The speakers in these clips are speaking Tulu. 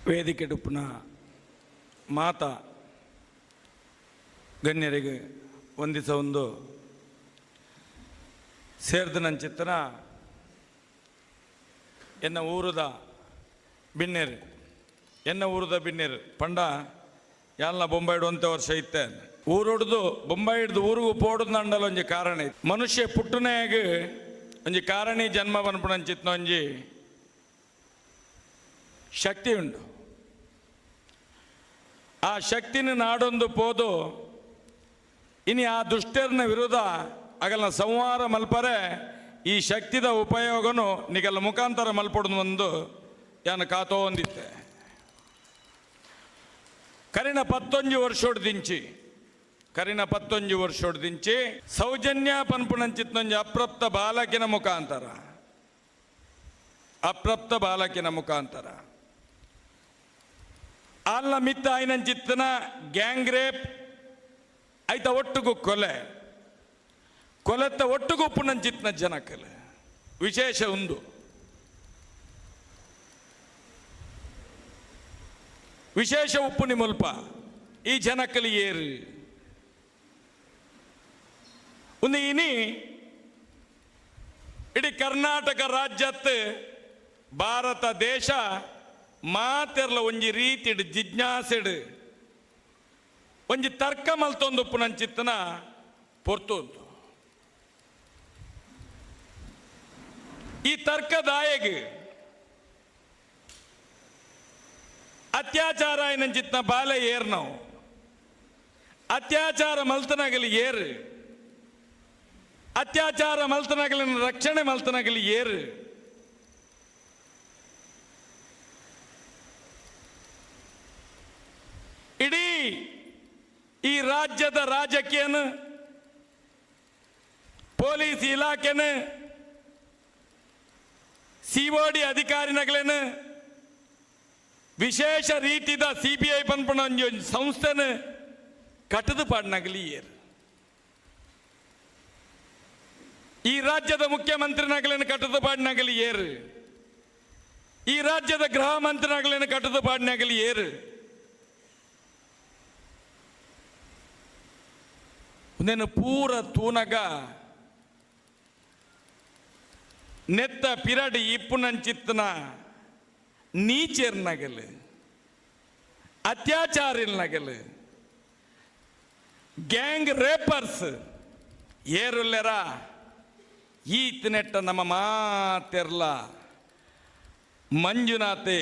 ವೇದಿಕೆಡುಪ್ಪುನ ಮಾತ ಗಣ್ಯರಿಗೆ ವಂದಿಸ ಒಂದು ಸೇರ್ದನಂಚಿತ್ತನ ಎನ್ನ ಊರುದ ಬಿನ್ನೇರು, ಎನ್ನ ಊರುದ ಬಿನ್ನೇರು ಪಂಡ ಯಾಲ್ನ ಬೊಂಬಾಯಿಡ್ ಒಂತೆ ವರ್ಷ ಇತ್ತೆ. ಊರುಡ್ದು ಬೊಂಬಾಯಿ ಹಿಡ್ದು ಊರುಗು ಪೋಡುದು ನಂಡಲ ಒಂಜಿ ಕಾರಣ ಇತ್ತು. ಮನುಷ್ಯ ಪುಟ್ಟುನಾಗ ಒಂಜಿ ಕಾರಣಿ ಜನ್ಮ ಪನ್ಪುನಂಚಿತ್ನ ಒಂಜಿ ಶಕ್ತಿ ಉಂಡು. ಆ ಶಕ್ತಿನ ನಾಡೊಂದು ಪೋದು ಇನಿ ಆ ದುಷ್ಟರ್ನ ವಿರುದ್ಧ ಅಗಲ್ನ ಸಂಹಾರ ಮಲ್ಪರೆ ಈ ಶಕ್ತಿದ ಉಪಯೋಗನು ನಿಗಲ ಮುಖಾಂತರ ಮಲ್ಪೊಡು ಒಂದು ಯಾನು ಕಾತೋ ಒಂದಿತ್ತೆ. ಕರಿನ 11 ವರ್ಷೊಡ್ದಿಂಚಿ, ಕರಿನ 11 ವರ್ಷೊಡ್ದಿಂಚಿ ಸೌಜನ್ಯ ಪನ್ಪುನಂಚಿತ್ನೊಂಜಿ ಅಪ್ರಾಪ್ತ ಬಾಲಕಿನ ಮುಖಾಂತರ, ಅಪ್ರಾಪ್ತ ಬಾಲಕಿನ ಮುಖಾಂತರ ಅಲ್ಲ ಮಿತ್ತ ಆಯ್ನಂಚಿತ್ತನ ಗ್ಯಾಂಗ್ ರೇಪ್ ಐತ ಒಟ್ಟುಗು ಕೊಲೆ, ಕೊಲೆತ್ತ ಒಟ್ಟುಗು ಉಪ್ಪುನಂಚಿತ್ನ ಜನಕಲ್ ವಿಶೇಷ ಉಂದು. ವಿಶೇಷ ಉಪ್ಪು ನಿಮುಲ್ಪ ಈ ಜನಕಲಿ ಏರು ಒಂದು. ಇನಿ ಇಡೀ ಕರ್ನಾಟಕ ರಾಜ್ಯತ್, ಭಾರತ ದೇಶ ಮಾತೆರ್ಲ ಒಂಜಿ ರೀತಿಡ್ ಜಿಜ್ಞಾಸೆಡ್ ಒಂಜಿ ತರ್ಕ ಮಲ್ತೊಂದು ಉಪ್ಪುನಂಚಿತ್ತನ ಪೊರ್ತು. ಈ ತರ್ಕದಾಯಗ್ ಅತ್ಯಾಚಾರ ಆಯ್ನಂಚಿತ್ನ ಬಾಲೆ ಏರ್ನವು, ಅತ್ಯಾಚಾರ ಮಲ್ತನಗಲಿ ಏರು, ಅತ್ಯಾಚಾರ ಮಲ್ತನಗಲಿನ ರಕ್ಷಣೆ ಮಲ್ತನಗಲಿ ಏರು. ಇಡೀ ಈ ರಾಜ್ಯದ ರಾಜಕೀಯನ, ಪೊಲೀಸ್ ಇಲಾಖೆನ, ಸಿಒಡಿ ಅಧಿಕಾರಿನಗಳೇನು, ವಿಶೇಷ ರೀತಿದ ಸಿಬಿಐ ಪನ್ಪುನ ಒಂಜಿ ಒಂಜಿ ಸಂಸ್ಥೆನ ಕಟ್ಟದು ಪಾಡ್ನಗಲಿ ಏರು. ಈ ರಾಜ್ಯದ ಮುಖ್ಯಮಂತ್ರಿನಗಲೇನು ಕಟ್ಟದು ಪಾಡ್ನಗಲಿ ಏರು. ಈ ರಾಜ್ಯದ ಗೃಹ ಮಂತ್ರಿನಗಲೇನು ಕಟ್ಟದು ಪಾಡ್ನಗಲಿ ಏರು. ಉಂದೆನು ಪೂರ ತೂನಗ ನೆತ್ತ ಪಿರಡಿ ಇಪ್ಪುನಂಚಿತ್ತನ ನೀಚೆರ್ ನಗಲು, ಅತ್ಯಾಚಾರಿಲ್ ನಗಲು, ಗ್ಯಾಂಗ್ ರೇಪರ್ಸ್ ಏರುಲ್ಲೆರ ಈತ್ ನೆಟ್ಟ ನಮ್ಮ ಮಾತೆರ್ಲ ಮಂಜುನಾಥೆ,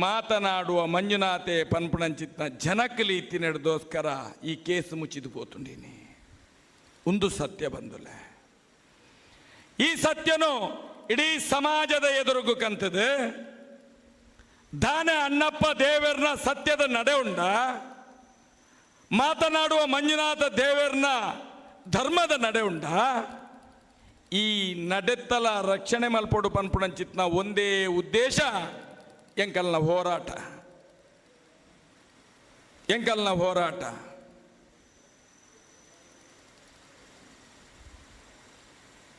ಮಾತನಾಡುವ ಮಂಜುನಾಥೆ ಪನ್ಪುಣಂಚಿತ್ನ ಜನಕಲಿ ಇತ್ತಿನೆಡ್ದೋಸ್ಕರ ಈ ಕೇಸ್ ಮುಚ್ಚಿದು ಪೋತುಂಡಿನಿ. ಒಂದು ಸತ್ಯ ಬಂದುಲೆ. ಈ ಸತ್ಯನು ಇಡೀ ಸಮಾಜದ ಎದುರುಗು ಕಂತದೆ. ದಾನೆ ಅಣ್ಣಪ್ಪ ದೇವರ್ನ ಸತ್ಯದ ನಡೆ ಉಂಡ, ಮಾತನಾಡುವ ಮಂಜುನಾಥ ದೇವರ್ನ ಧರ್ಮದ ನಡೆ ಉಂಡ. ಈ ನಡೆತ್ತಲ ರಕ್ಷಣೆ ಮಲ್ಪೊಡು ಪನ್ಪುಣಂಚಿತ್ನ ಒಂದೇ ಉದ್ದೇಶ ಎಂಕಲ್ನ ಹೋರಾಟ, ಎಂಕಲ್ನ ಹೋರಾಟ.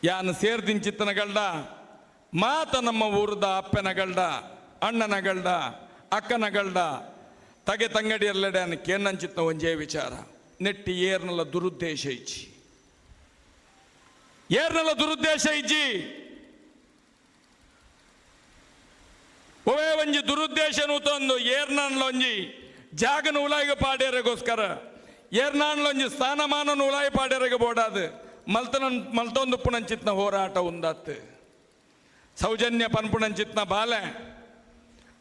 ಯಾನು ಸೇರ್ದಿಂಚಿತ್ತನಗಳ್ಡ ಮಾತ ನಮ್ಮ ಊರದ ಅಪ್ಪನಗಳ್ಡ, ಅಣ್ಣನಗಳ್ಡ, ಅಕ್ಕನಗಳ್ಡ, ತಗೆ ತಂಗಡಿಯಲ್ಲೆಡೆ ಅನ್ನ ಕೇನಂಚಿತ್ನ ಒಂಜೇ ವಿಚಾರ. ನೆಟ್ಟಿ ಏರ್ನಲ್ಲ ದುರುದ್ದೇಶ ಇಜ್ಜಿ, ಏರ್ನಲ್ಲ ದುರುದ್ದೇಶ ಇಜ್ಜಿ. ಒವೇ ಒಂಜಿ ದುರುದ್ದೇಶ ನೂತೊಂದು ಏರ್ನಲ್ಲ ಒಂಜಿ ಜಾಗನ ಉಲಾಯಿಗೆ ಪಾಡ್ಯರೆಗೋಸ್ಕರ, ಏರ್ನಾನ್ಲೊಂಜಿ ಸ್ಥಾನಮಾನ ಉಲಾಯಿ ಪಾಡ್ಯರೆಗೆ ಬೋಡಾದು ಮಲ್ತನ ಮಲ್ತೊಂದು ಪುಣಂಚಿತ್ನ ಹೋರಾಟ ಉಂದಾತ್. ಸೌಜನ್ಯ ಪನ್ಪುಣಂಚಿತ್ನ ಬಾಲೆ,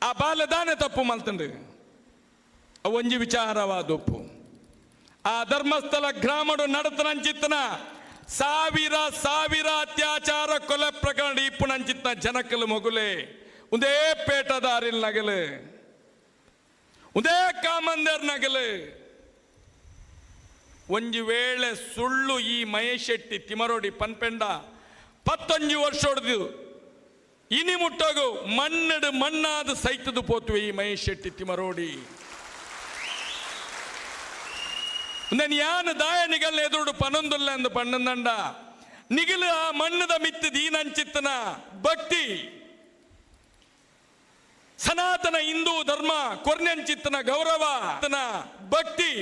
ಆ ಬಾಲೆ ದಾನೆ ತಪ್ಪು ಮಲ್ತಂಡು? ಅವು ಒಂಜಿ ವಿಚಾರವಾದೊಪ್ಪು. ಆ ಧರ್ಮಸ್ಥಳ ಗ್ರಾಮಡು ನಡತನಂಚಿತ್ನ ಸಾವಿರ ಸಾವಿರ ಅತ್ಯಾಚಾರ ಕೊಲೆ ಪ್ರಕರಣ ಇಪ್ಪುನಂಚಿತ್ನ ಜನಕಲು ಮೊಗುಲೆ ಒಂದೇ ಪೇಟದಾರಿಲ್ ನಗಲು, ಒಂದೇ ಕಾಮಂದರ್ ನಗಲು. ಒಂಜಿ ವೇಳೆ ಸುಳ್ಳು ಈ ಮಹೇಶ್ ಶೆಟ್ಟಿ ತಿಮರೋಡಿ ಪನ್ಪೆಂಡ 11 ವರ್ಷ ಹೊಡೆದು ಇನಿ ಮುಟ್ಟೋಗು ಮಣ್ಣಡು ಮಣ್ಣಾದ ಸೈತದು ಪೋತುವೆ ಈ ಮಹೇಶ್ ಶೆಟ್ಟಿ ತಿಮರೋಡಿ. ನಾನು ಯಾನು ದಾಯ ನಿಗಲ್ ಎದುರುಡು ಪನೊಂದುಲ್ಲ ಎಂದು ಪಣ್ಣಂದಂಡ ನಿಗಿಲು ಆ ಮಣ್ಣದ ಮಿತ್ತು ದೀನಂಚಿತ್ತನ ಭಕ್ತಿ ಸನಾತನ ಹಿಂದೂ ಧರ್ಮ ಕೊರ್ನೆಂಚಿತ್ತನ ಗೌರವ ತನ ಭಕ್ತಿ.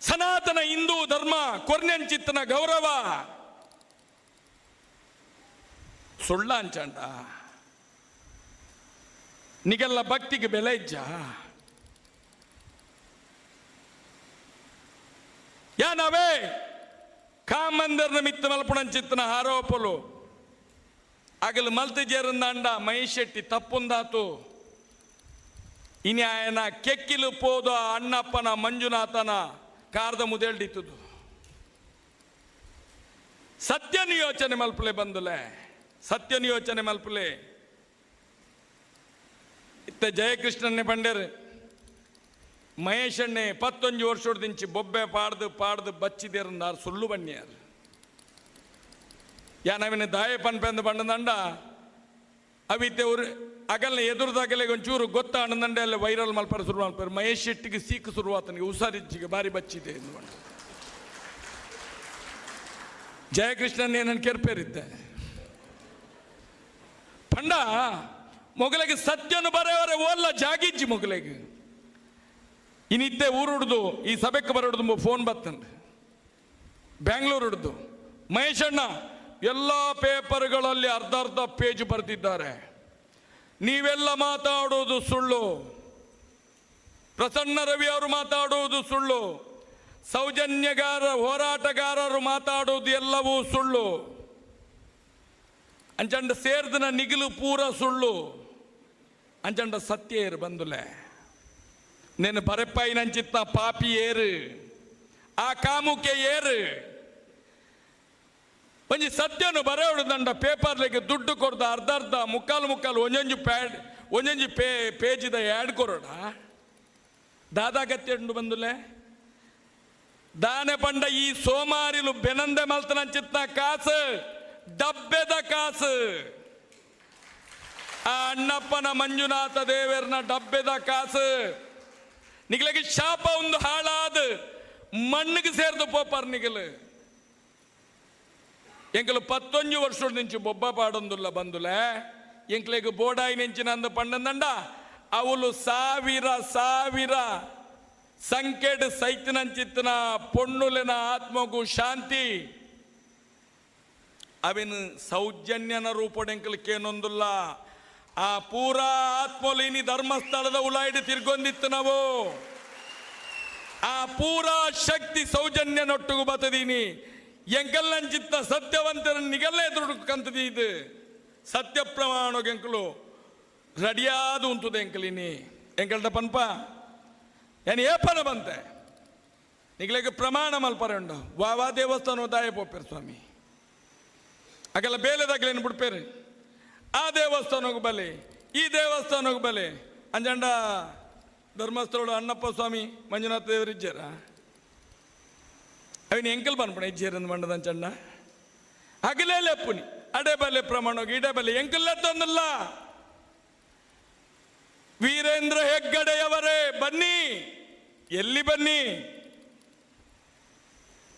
ಸನಾತನ ಹಿಂದೂ ಧರ್ಮ ಕೊರ್ನೆಂಚಿತ್ತನ ಗೌರವ ಸುಳ್ಳ ಅಂಚಂಡ ನಿಗೆಲ್ಲ ಭಕ್ತಿಗೆ ಬೆಲೆ ಇಜ್ಜ. ಯಾನವೇ ಕಾಮಂದರ್ನ ಮಿತ್ತ ಮಲ್ಪುಣಂಚಿತ್ತನ ಆರೋಪಲು ಅಗಲು ಮಲ್ತಿಜೇರಂದಾಂಡ ಮಹೇಶ್ ಶೆಟ್ಟಿ ತಪ್ಪುಂದಾತು. ಇನಿ ಆಯನ ಕೆಕ್ಕಿಲು ಪೋದ ಅಣ್ಣಪ್ಪನ ಮಂಜುನಾಥನ ಕಾರದ ಮುದೇಲ್ಡಿತ್ತದು. ಸತ್ಯನ ಯೋಚನೆ ಮಲ್ಪಲೆ ಬಂದುಲೆ, ಸತ್ಯನ ಯೋಚನೆ ಮಲ್ಪಲೆ. ಇತ್ತ ಜಯಕೃಷ್ಣನ್ನೇ ಪಂಡೇರು ಮಹೇಶಣ್ಣೆ 11 ವರ್ಷದಿಂಚಿ ಬೊಬ್ಬೆ ಪಾಡ್ದು ಪಾಡ್ದು ಬಚ್ಚಿದೇರಂದಾರು ಸುಳ್ಳು ಬನ್ನಿಯಾರು. ಯಾನವಿನ ದಾಯ ಪನ್ಪೆಂದು ಬಂಡದಂಡ ಅವಿತ್ತೆ ಊರು ಅಗಲ್ನ ಎದುರುದಾಗಲೇ ಒಂಚೂರು ಗೊತ್ತಾಣದಂಡೆ ಅಲ್ಲ ವೈರಲ್ ಮಲ್ಪರ ಶುರು ಮಲ್ಪರು. ಮಹೇಶ್ ಶೆಟ್ಟಿಗೆ ಸೀಕು ಶುರುವಾತನಿಗೆ ಹುಷಾರಿಜ್ಜಿಗೆ ಬಾರಿ ಬಚ್ಚಿದೆ ಎಂದು ಬಂಡ. ಜಯಕೃಷ್ಣನ್ ಏನನ್ನು ಕೆರ್ಪೇರಿದ್ದೆ ಪಂಡ ಮೊಗಲಿಗೆ ಸತ್ಯನು ಬರೆಯವರೆ ಓಲ್ಲ ಜಾಗಿಜ್ಜಿ ಮೊಗಲಿಗೆ. ಇನ್ನಿದ್ದೆ ಊರುಡ್ದು ಈ ಸಭೆಗೆ ಬರೋಡ್ದು ಫೋನ್ ಬತ್ತಂಡು ಬ್ಯಾಂಗ್ಳೂರ್ ಹಿಡ್ದು, ಮಹೇಶಣ್ಣ ಎಲ್ಲ ಪೇಪರ್ಗಳಲ್ಲಿ ಅರ್ಧ ಅರ್ಧ ಪೇಜ್ ಬರೆದಿದ್ದಾರೆ, ನೀವೆಲ್ಲ ಮಾತಾಡೋದು ಸುಳ್ಳು, ಪ್ರಸನ್ನ ರವಿ ಅವರು ಮಾತಾಡುವುದು ಸುಳ್ಳು, ಸೌಜನ್ಯಗಾರ ಹೋರಾಟಗಾರರು ಮಾತಾಡುವುದು ಎಲ್ಲವೂ ಸುಳ್ಳು, ಅಂಚಂಡ ಸೇರ್ದನ ನಿಗಿಲು ಪೂರ ಸುಳ್ಳು, ಅಂಚಂಡ ಸತ್ಯ ಏರು ಬಂದುಲೆ నేను ಬರೆಪ್ಪಾಯಿನಂಚಿತ್ತ ಪಾಪಿ ಏರು ಆ ಕಾಮುಕೆ ಏರು. ಒಂಜಿ ಸತ್ಯನು ಬರೆಯೋಡು ಪೇಪರ್ಲಿಗೆ ದುಡ್ಡು ಕೊಡ್ದ ಅರ್ಧ ಅರ್ಧ ಮುಕ್ಕಾಲು ಮುಕ್ಕಾಲು ಒಂಜೊಂಜಿ ಪ್ಯಾಡ್ ಒಂಜೊಂಜಿ ಪೇಜಿದ ಆ್ಯಡ್ ಕೊರೋಡ ದಾದಾಗತ್ಯ ಉಂಡು ಬಂದುಲೆ. ದಾನೆ ಪಂಡ ಈ ಸೋಮಾರಿಲು ಬೆನಂದೆ ಮಲ್ತನಂಚಿತ್ತ ಕಾಸು ಡಬ್ಬೆದ ಕಾಸು, ಆ ಅಣ್ಣಪ್ಪನ ಮಂಜುನಾಥ ದೇವರನ ಡಬ್ಬೆದ ಕಾಸು. ನಿಗಲಿಗೆ ಶಾಪ ಒಂದು ಹಾಳಾದ ಮಣ್ಣಿಗೆ ಸೇರ್ದು ಪೋಪಾರ್ ನಿಗಲು. ಎಂಕಲು 11 ವರ್ಷದ నుంచి ಬೊಬ್ಬ ಪಾಡೊಂದುಲ್ಲ ಬಂದುಲೆ ಎಂಕ್ಲೆಗ್ ಬೋಡಾಯಿ ನೆಂಚಿನ ಅಂದ ಪಂಡಂದಂಡ ಅವಳು ಸಾವಿರ ಸಾವಿರ ಸಂಕೆಡ್ ಸೈತಿನಂಚಿತ್ತನ ಪೊಣ್ಣುಲೆನ ಆತ್ಮಗು ಶಾಂತಿ. ಅವಿನ ಸೌಜನ್ಯನ ರೂಪಡೆಂಕಲ್ ಕೇನೊಂದುಲ್ಲ ಆ ಪೂರಾ ಆತ್ಮಲಿನಿ ಧರ್ಮಸ್ಥಳದ ಉಲಾಯ್ಡು ತಿರ್ಗೊಂದಿತ್ತು ನಾವು. ಆ ಪೂರಾ ಶಕ್ತಿ ಸೌಜನ್ಯನೊಟ್ಟಿಗೂ ಬತ್ತದೀನಿ ಎಂಕಲ್ನಂಚಿತ್ತ ಸತ್ಯವಂತರ ನಿಗಲ್ಲೇ ಎದುರುಕಂತದಿ ಇದು ಸತ್ಯ ಪ್ರಮಾಣ ಎಂಕಲು ರೆಡಿಯಾದ ಉಂಟುದೆ ಎಂಕಲಿನಿ ಎಂಕಲ್ಟ ಪನ್ಪ ಏನು ಏಪನ ಬಂತೆ ನಿಗಲಿಗೆ ಪ್ರಮಾಣ ಮಲ್ಪರೆ ಉಂಡು ವಾ ದೇವಸ್ಥಾನ ದಾಯ ಪೋಪೇರು ಸ್ವಾಮಿ ಅಗಲ ಬೇಲೆದಾಗಲೇನು ಬಿಡ್ಪೇರು ಆ ದೇವಸ್ಥಾನಕ್ಕೆ ಬಲೆ ಈ ದೇವಸ್ಥಾನಕ್ಕೆ ಬಲೆ ಅಂಜಂಡ ಧರ್ಮಸ್ಥಳ ಅಣ್ಣಪ್ಪ ಸ್ವಾಮಿ ಮಂಜುನಾಥ ದೇವರು ಇಜ್ಜಾರ ಅವಿನ ಎಂಕಲ್ ಪನ್ಪಣ ಇಜ್ಜೇರಂದು ಮಂಡದ ಅಂಚಂಡ ಅಗಲೇ ಲೆಪ್ಪುನಿ ಅಡೆ ಬಲೆ ಪ್ರಮಾಣಕ್ಕೆ ಇಡೆ ಬಲೆ ಎಂಕಲ್ ಲೆತ್ತೊಂದಲ್ಲ. ವೀರೇಂದ್ರ ಹೆಗ್ಗಡೆಯವರೇ ಬನ್ನಿ, ಎಲ್ಲಿ ಬನ್ನಿ,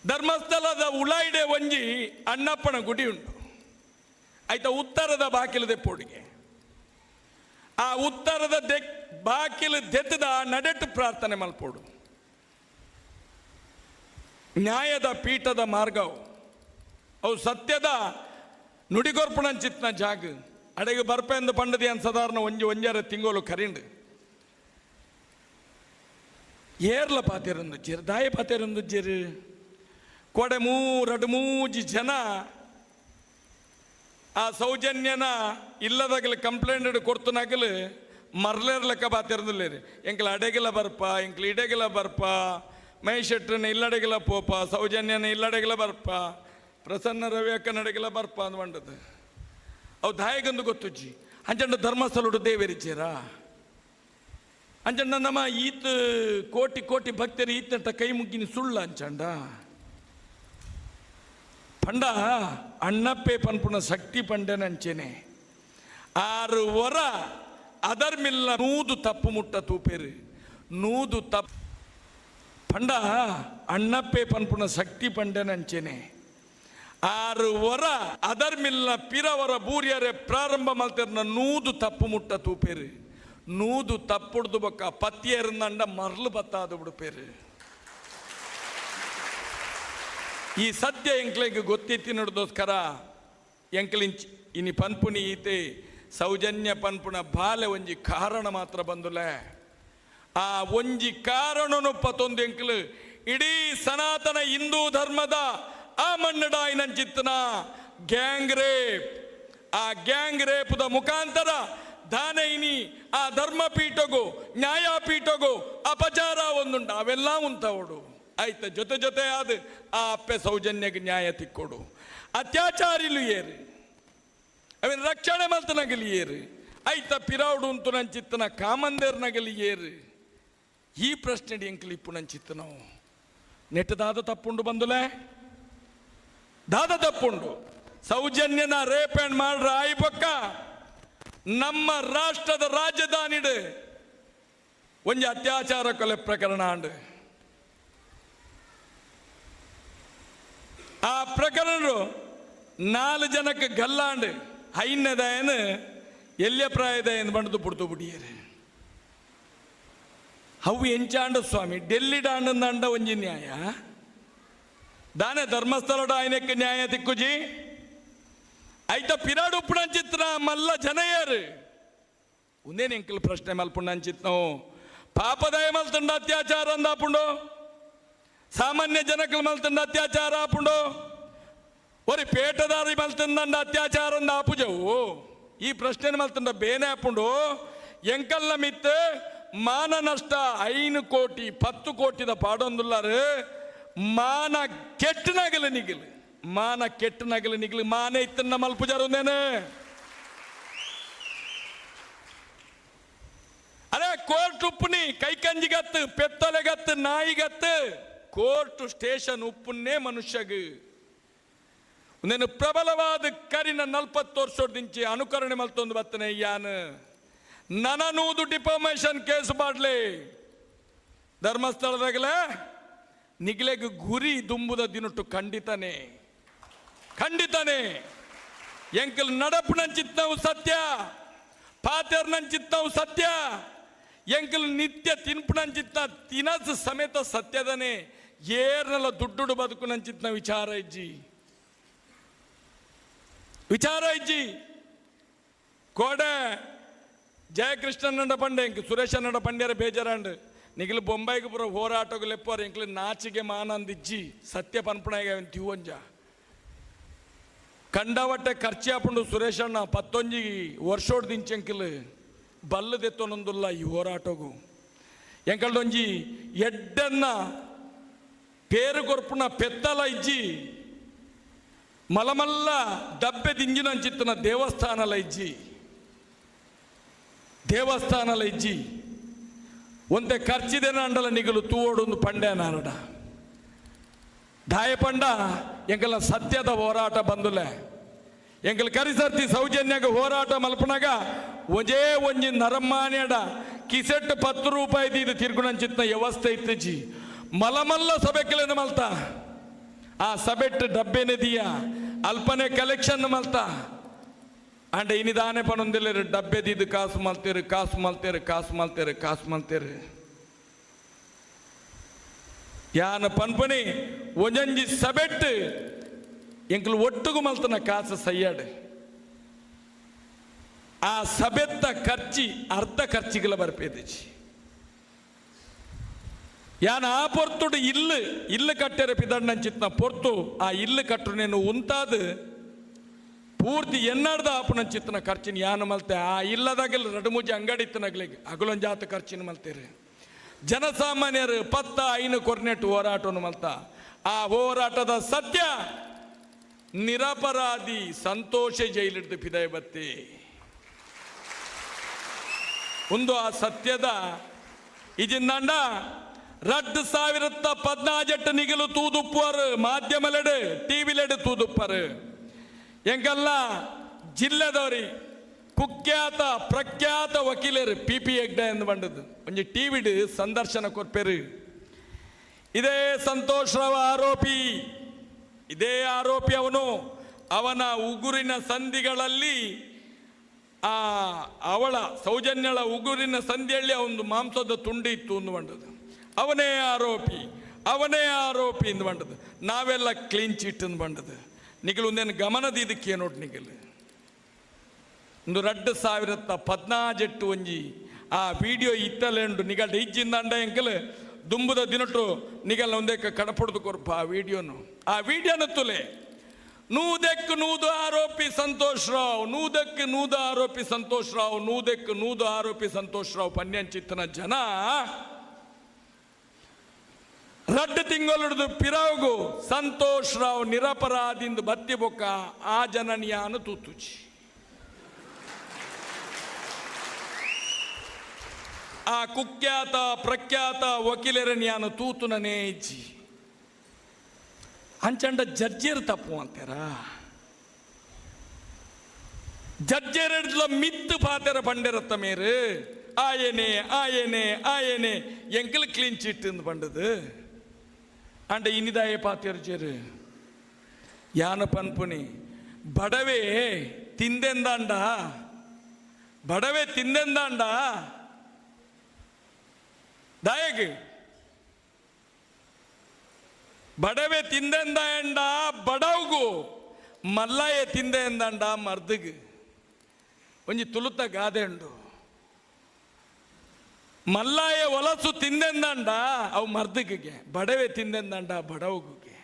ಧರ್ಮಸ್ಥಳದ ಉಳಾಯಿಡೆ ಒಂಜಿ ಅಣ್ಣಪ್ಪನ ಗುಡಿ ಉಂಟು ಆಯ್ತಾ, ಉತ್ತರದ ಬಾಕಿಲು ದೆಪ್ಪೋಡಿಗೆ ಆ ಉತ್ತರದ ದೆಕ್ ಬಾಕಿಲು ದೆತ್ತದ ನಡೆಟ್ಟು ಪ್ರಾರ್ಥನೆ ಮಲ್ಪೋಡು. ನ್ಯಾಯದ ಪೀಠದ ಮಾರ್ಗವು ಅವು ಸತ್ಯದ ನುಡಿಗೊರ್ಪಣಂಚಿತ್ನ ಜಾಗ ಅಡೆಗೆ ಬರ್ಪೆಂದು ಪಂಡದಿ ಅನ್ ಸಾಧಾರಣ ಒಂಜಿ ಒಂಜರ ತಿಂಗೋಲು ಕರಿಂಡು ಏರ್ಲ ಪಾತೆರೊಂದು ಜೆರು ದಾಯ ಪಾತೆರೊಂದು ಜೆರು ಕೊಡೆ ಮೂರಡು ಮೂಜಿ ಜನ ಆ ಸೌಜನ್ಯನ ಇಲ್ಲದಾಗಲಿ ಕಂಪ್ಲೇಂಟ್ ಕೊಡ್ತನಾಗಲು ಮರ್ಲೇರ್ ಲೆಕ್ಕ ಬಾತಿರ್ದಿಲ್ಲೇರಿ ಎಂಕಲ ಅಡೆಗಿಲ ಬರ್ಪ ಎಂಕಲ ಇಡೆಗಿಲ ಬರ್ಪ ಮಹೇಶ್ ಶೆಟ್ರನ ಇಲ್ಲಡೆಗಿಲ ಪೋಪ ಸೌಜನ್ಯನ ಇಲ್ಲಡೆಗಿಲ ಬರ್ಪ ಪ್ರಸನ್ನ ರವಿ ಅಕ್ಕನಡೆಗಿಲ ಬರ್ಪ ಅಂದ್ ಬಂಡದು ಅವು ದಾಯಗಂದು ಗೊತ್ತುಜ್ಜಿ ಅಂಚಂಡ ಧರ್ಮಸ್ಥಳಡು ದೇವೇರಿಚ್ಚೇರಾ ಅಂಚಂಡ ನಮ್ಮ ಈತ್ ಕೋಟಿ ಕೋಟಿ ಭಕ್ತರು ಈತಂಟ ಕೈ ಮುಗ್ಗಿನಿ ಸುಳ್ಳ ಅಂಚಂಡ ಪಂಡ ಅಣ್ಣಪ್ಪೆ ಪನ್ಪುಣ ಶಕ್ತಿ ಪಂಡನ ಅಂಚೆನೆ ಆರು ವರ ಅದರ್ಮಿಲ್ಲ ನೂದು ತಪ್ಪು ಮುಟ್ಟ ತೂಪೇರು ನೂದು ತಪ್ಪು ಪಂಡ ಅಣ್ಣಪ್ಪೆ ಪನ್ಪುಣ ಶಕ್ತಿ ಪಂಡನ ಅಂಚೆನೆ ಆರು ವರ ಅದರ್ಮಿಲ್ಲ ಪಿರವರ ಬೂರಿಯರೆ ಪ್ರಾರಂಭ ಮಲ್ತಿರ್ನ ನೂದು ತಪ್ಪು ಮುಟ್ಟ ತೂಪೇರು. ನೂದು ತಪ್ಪುಡ್ದು ಬೊಕ್ಕ ಪತ್ತಿಯರ್ನಂಡ ಮರ್ಲು ಬತ್ತಾದ ಬಿಡುಪೇರು. ಈ ಸತ್ಯ ಎಂಕ್ಲೆಗ್ ಗೊತ್ತಿತ್ತಿನದೋಸ್ಕರ ಎಂಕ್ಲಿಂಚ್ ಇನಿ ಪನ್ಪುನಿ ಈತೆ ಸೌಜನ್ಯ ಪನ್ಪುನ ಬಾಲೆ ಒಂಜಿ ಕಾರಣ ಮಾತ್ರ ಬಂದುಲೆ. ಆ ಒಂಜಿ ಕಾರಣನು ಪತೊಂದು ಎಂಕ್ಲು ಇಡೀ ಸನಾತನ ಹಿಂದೂ ಧರ್ಮದ ಆ ಮಣ್ಣಡಾಯಿನಂಚಿತ್ತನ ಗ್ಯಾಂಗ್ ರೇಪ್, ಆ ಗ್ಯಾಂಗ್ ರೇಪದ ಮುಖಾಂತರ ದಾನೈನಿ ಆ ಧರ್ಮಪೀಠಗು ನ್ಯಾಯಪೀಠಗು ಅಪಚಾರ ಒಂದುಂಡು, ಅವೆಲ್ಲ ಉಂಟವಡು. ಆಯ್ತ ಜೊತೆ ಜೊತೆ ಆದ ಆ ಅಪ್ಪೆ ಸೌಜನ್ಯಕ್ಕೆ ನ್ಯಾಯ ತಿಕ್ಕೊಡು. ಅತ್ಯಾಚಾರಿಲು ಏರು, ಅವನ ರಕ್ಷಣೆ ಮಲ್ತನಗಲಿ ಏರು, ಐತ ಪಿರಾವುಡು ಉಂತು ನಂಚಿತ್ತನ ಕಾಮಂದೇರ್ ನಗಲಿ ಏರು. ಈ ಪ್ರಶ್ನೆ ಎಂಕ್ಲಿ ಇಪ್ಪು ನಂಚಿತ್ತನವು ನೆಟ್ಟದಾದ ತಪ್ಪುಂಡು ಬಂದುಲೆ, ದಾದ ತಪ್ಪುಂಡು. ಸೌಜನ್ಯನ ರೇಪ್ ಅಂಡ್ ಮಾಡ್ರ ಆಯಿ ಪಕ್ಕ ನಮ್ಮ ರಾಷ್ಟ್ರದ ರಾಜಧಾನಿಡು ಒಂಜಿ ಅತ್ಯಾಚಾರ ಕೊಲೆ ಪ್ರಕರಣ ಆಂಡ್. ಆ ಪ್ರಕರಣ 4 ಜನಕ್ಕೆ ಗಲ್ಲಾಂಡ್ ಐನದಾಯನ ಎಲ್ಯ ಪ್ರಾಯದಾಯನ ಬಂಡದು ಪುಡ್ತು ಬಿಡಿಯರು. ಅವು ಎಂಚಾಂಡ ಸ್ವಾಮಿ ಡೆಲ್ಲಿ ಡಾಂಡ ಒಂಜಿ ನ್ಯಾಯ ದಾನೆ ಧರ್ಮಸ್ಥಳ ಆಯ್ನಕ್ಕೆ ನ್ಯಾಯ ತಿಕ್ಕುಜಿ. ಐತ ಪಿರಾಡು ಉಪ್ಪುಣಂಚಿತ್ರ ಮಲ್ಲ ಜನಯರು ಉಂದೇನು ಎಂಕಲ್ ಪ್ರಶ್ನೆ ಮಲ್ಪುಂಡಂಚಿತ್ನವು. ಪಾಪದಯ ಮಲ್ತುಂಡ ಅತ್ಯಾಚಾರ ಅಂದಾಪುಂಡು, ಸಾಮಾನ್ಯ ಜನಕಲ್ ಮಲ್ತುಂಡ ಅತ್ಯಾಚಾರ ಆಪುಂಡು, ಒರಿ ಪೇಟದಾರಿ ಮಲ್ತುಂದಂಡ ಅತ್ಯಾಚಾರ ಅಂದ ಆಪುಜವು. ಈ ಪ್ರಶ್ನೆ ಮಲ್ತುಂಡ ಬೇನೆ ಆಪುಂಡು. ಎಂಕಲ್ಲ ಮಿತ್ ಮಾನ ನಷ್ಟ 5 ಕೋಟಿ 10 ಕೋಟಿದ ಪಾಡೊಂದುಲ್ಲಾರು. ಮಾನ ಕೆಟ್ಟನಾಗಲ ನಿಗಿಲು, ಮಾನ ಕೆಟ್ಟನಾಗಲ ನಿಗಿಲು, ಮಾನ ಇತ್ತನ್ನ ಮಲ್ಪುಜಾರುಂದೇನೆ. ಅರೆ ಕೋರ್ಟ್ ಉಪ್ಪುನಿ ಕೈಕಂಜಿಗತ್ತು ಪೆತ್ತಲೆಗತ್ತು ನಾಯಿಗತ್ತು ಕೋರ್ಟ್ ಸ್ಟೇಷನ್ ಉಪ್ಪುನ್ನೇ ಮನುಷ್ಯಗ್. నేను ಪ್ರಬಲವಾದ ಕರಿನ 40 ವರ್ಷದಿಂಚಿ ಅನುಕರಣೆ ಮಲ್ತೊಂದು ಬತ್ತನೆ ಯಾನ್ ನನನೂದು ಡಿಫಾಮೇಷನ್ ಕೇಸ್ ಬಾಡ್ಲಿ ಧರ್ಮಸ್ಥಳದಾಗಲೇ ನಿಗ್ಲೆಗ್ ಗುರಿ ದುಂಬುದ ದಿನಟ್ಟು ಖಂಡಿತನೇ ಖಂಡಿತನೇ. ಎಂಕಲ್ ನಡಪುನಂಚಿತ್ತವು ಸತ್ಯ, ಪಾತೆರ್ನಂಚಿತ್ತವು ಸತ್ಯ, ಎಂಕಲ್ ನಿತ್ಯ ತಿನ್ಪುನಂಚಿತ್ತ ತಿನಸ್ ಸಮೇತ ಸತ್ಯದನೆ. ಏರ್ನಲ್ಲ ದುಡ್ಡುಡು ಬದುಕುನಂಚಿತ್ನ ವಿಚಾರ ಇಜ್ಜಿ, ವಿಚಾರ ಇಜ್ಜಿ. ಕೋಡೆ ಜಯಕೃಷ್ಣನಂಡ ಪಂಡೆ ಎಂಕ್ ಸುರೇಶನಂಡ ಪಂಡ್ಯರ ಬೇಜಾರಂಡ್ ನಿಗಿಲು ಬೊಂಬೈಗೆ ಪುರ ಹೋರಾಟಗು ಲೆಪ್ಪೋರು ಎಂಕ್ಲು ನಾಚಿಗೆ ಮಾನಂದಿಜ್ಜಿ ಸತ್ಯ ಪನ್ಪುಣಾಗ ಅವನ್ ತಿವಂಜ ಕಂಡವಟ್ಟೆ ಖರ್ಚಿ ಆಪುಂಡು ಸುರೇಶಣ್ಣ 19 ವರ್ಷೋಡ್ ದಿಂಚೆಂಕಿಲ್ ಬಲ್ಲದೆತ್ತೊನೊಂದುಲ್ಲ ಈ ಹೋರಾಟಗು. ಎಂಕಲ್ಡೊಂಜಿ ಎಡ್ಡನ್ನ ಪೇರು ಕೊರ್ಪುನ ಪೆತ್ತಲ ಇಜ್ಜಿ, ಮಲಮಲ್ಲ ಡಬ್ಬೆ ದಿಂಜಿನಂಚಿತ್ತನ ದೇವಸ್ಥಾನಲ ಇಜ್ಜಿ, ದೇವಸ್ಥಾನಲ ಇಜ್ಜಿ. ಒಂತೆ ಖರ್ಚಿದೆನ ಅಂಡಲ ನಿಗಲು ತೂವೋಡೊಂದು ಪಂಡೆ ನಾರಡ ದಾಯ ಪಂಡ ಎಂಕಲ ಸತ್ಯದ ಹೋರಾಟ ಬಂದುಲೆ. ಎಂಕಲ್ ಕರಿಸರ್ತಿ ಸೌಜನ್ಯಗ ಹೋರಾಟ ಮಲ್ಪನಾಗ ಒಂಜೇ ಒಂಜಿ ನರಮಾನ್ಯಡ ಕಿಸೆಟ್ 10 ರೂಪಾಯಿ ಇದು ತಿರ್ಗುಣಂಚಿತ್ನ ವ್ಯವಸ್ಥೆ ಇತ್ತಜಿ. ಮಲಮಲ್ಲ ಸಭೆಕ್ಲೆನ ಮಲ್ತ ಆ ಸಬೆಟ್ ಡಬ್ಬೆನೆ ದಿಯ ಅಲ್ಪನೆ ಕಲೆಕ್ಷನ್ ಮಲ್ತ ಅಂಡ ಇನಿದಾನೆ ಪನೊಂದಿಲ್ಲ ಡಬ್ಬೆ ದಿದ್ದು ಕಾಸು ಮಲ್ತೇರು ಕಾಸು ಮಲ್ತೇರು ಕಾಸು ಮಲ್ತೇರು ಕಾಸು ಮಲ್ತೇರು. ಯಾನ ಪನ್ಪನಿ ಒಂಜೊಂಜಿ ಸಬೆಟ್ ಎಂಕಲು ಒಟ್ಟುಗು ಮಲ್ತನ ಕಾಸು ಸಯ್ಯಾಡು. ಆ ಸಬೆತ್ತ ಖರ್ಚಿ ಅರ್ಧ ಖರ್ಚಿಗೆಲ್ಲ ಬರ್ಪೇದಿಜಿ. ಯಾನ ಆ ಪೊರ್ತುಡು ಇಲ್ಲು ಇಲ್ಲು ಕಟ್ಟೆರ ಪಿದಣ್ಣಂಚಿತ್ನ ಪೊರ್ತು ಆ ಇಲ್ಲು ಕಟ್ಟು నేను ಉಂತಾದ ಪೂರ್ತಿ ಎನ್ನಾಡ್ದ ಆಪುನಂಚಿತ್ನ ಖರ್ಚಿನ ಯಾನ ಮಲ್ತೆ. ಆ ಇಲ್ಲದಾಗಲ್ ರಡು ಮುಜಿ ಅಂಗಡಿ ಇತ್ತನಗ್ಲಿಗೆ ಅಗಲೊಂಜಾತ ಖರ್ಚಿನ ಮಲ್ತೇರು. ಜನಸಾಮಾನ್ಯರು ಪತ್ತ ಐನು ಕೊರ್ನೆಟ್ ಹೋರಾಟವನ್ನು ಮಲ್ತ ಆ ಹೋರಾಟದ ಸತ್ಯ ನಿರಪರಾಧಿ ಸಂತೋಷ ಜೈಲಿಡ್ದು ಪಿದಯ ಬತ್ತಿ ಒಂದು ಆ ಸತ್ಯದ ಇಜಿಂದಾಂಡ 2014 ನಿಗಲು ತೂದುಪ್ಪರು ಮಾಧ್ಯಮಲೆಡು ಟಿವಿಲೆಡು ತೂದುಪ್ಪರು. ಎಂಕಲ್ಲ ಜಿಲ್ಲೆದವರಿ ಕುಖ್ಯಾತ ಪ್ರಖ್ಯಾತ ವಕೀಲರು ಪಿ ಪಿ ಹೆಗ್ಡೆ ಎಂದು ಬಂಡದು ಒಂಜಿ ಟಿವಿಡ್ ಸಂದರ್ಶನ ಕೊರ್ಪೆರು. ಇದೇ ಸಂತೋಷ್ ರಾವ್ ಆರೋಪಿ ಇದೇ ಆರೋಪಿ ಅವನು. ಅವನ ಉಗುರಿನ ಸಂಧಿಗಳಲ್ಲಿ ಆ ಅವಳ ಸೌಜನ್ಯಳ ಉಗುರಿನ ಸಂಧಿಯಲ್ಲಿ ಅವನು ಮಾಂಸದ ತುಂಡು ಇತ್ತು ಅಂದು ಬಂಡದು. ಅವನೇ ಆರೋಪಿ, ಅವನೇ ಆರೋಪಿ ಎಂದು ಬಂಡದು. ನಾವೆಲ್ಲ ಕ್ಲೀನ್ ಚಿಟ್ ಎಂದು ಬಂಡದು. ನಿಗಲು ಒಂದೇನು ಗಮನದ ಇದಕ್ಕೆ ನೋಟ್ ನಿಗಲು ಒಂದು 2014 ಒಂಜಿ ಆ ವಿಡಿಯೋ ಇತ್ತಲೆಂಡು ನಿಗಲ್ಡ ಇಜ್ಜಿಂದ ಎಂಕಲ್ ದುಂಬುದ ದಿನಟು ನಿಗಲ್ನ ಒಂದೇ ಕಡಪೊಡ್ದು ಕೊರ್ಪ ಆ ವಿಡಿಯೋನು. ಆ ವಿಡಿಯೋನ ತುಲೆ 100ಕ್ಕೆ 100 ಆರೋಪಿ ಸಂತೋಷ್ ರಾವ್, 100ಕ್ಕೆ 100 ಆರೋಪಿ ಸಂತೋಷ್ ರಾವ್, 100ಕ್ಕೆ 100 ಆರೋಪಿ ಸಂತೋಷ್ ರಾವ್. ಪನ್ಯಂಚಿತ್ತನ ಜನ ರಡ್ಡು ತಿಂಗಳು ಪಿರಾವ್ಗು ಸಂತೋಷ್ ರಾವ್ ನಿರಪರಾಧಿಂದು ಬತ್ತಿ ಬೊಕ್ಕ ಆ ಜನನಿಯಾನು ತೂತುಚಿ. ಆ ಕುಖ್ಯಾತ ಪ್ರಖ್ಯಾತ ವಕೀಲರನ್ಯಾನು ತೂತುನನೇ ಇಜ್ಜಿ. ಅಂಚಂಡ ಜಡ್ಜರ್ ತಪ್ಪು ಅಂತಾರ, ಜಡ್ಜೆರಡ್ಲ ಮಿತ್ತು ಪಾತೆರ ಪಂಡೆರತ್ತ ಮೇರು ಆಯನೆ ಆಯನೆ ಆಯನೆ ಎಂಕಲ್ ಕ್ಲೀನ್ ಚಿಟ್ ಎಂದು ಪಂಡದು. ಅಂಡ ಇನಿದಾಯ ಪಾತೆರ್ಜೆರು ಯಾನ ಪನ್ಪುನಿ ಬಡವೆ ತಿಂದೆಂದಾಂಡ, ಬಡವೆ ತಿಂದೆಂದಾಂಡ ದಾಯಗ್ ಬಡವೆ ತಿಂದೆಂದಾಂಡ ಬಡವ್ಗು ಮಲ್ಲಾಯ ತಿಂದೆ ಎಂದಾಂಡ ಮರ್ದಗ್. ಒಂಜಿ ತುಳುತ ಗಾದೆ ಉಂಡು, ಮಲ್ಲಾಯ ಒಲಸು ತಿಂದೆಂದಾಂಡ ಅವು ಮರ್ದಗಿಗೆ, ಬಡವೆ ತಿಂದೆಂದಾಂಡ ಬಡವಗುಗೆ.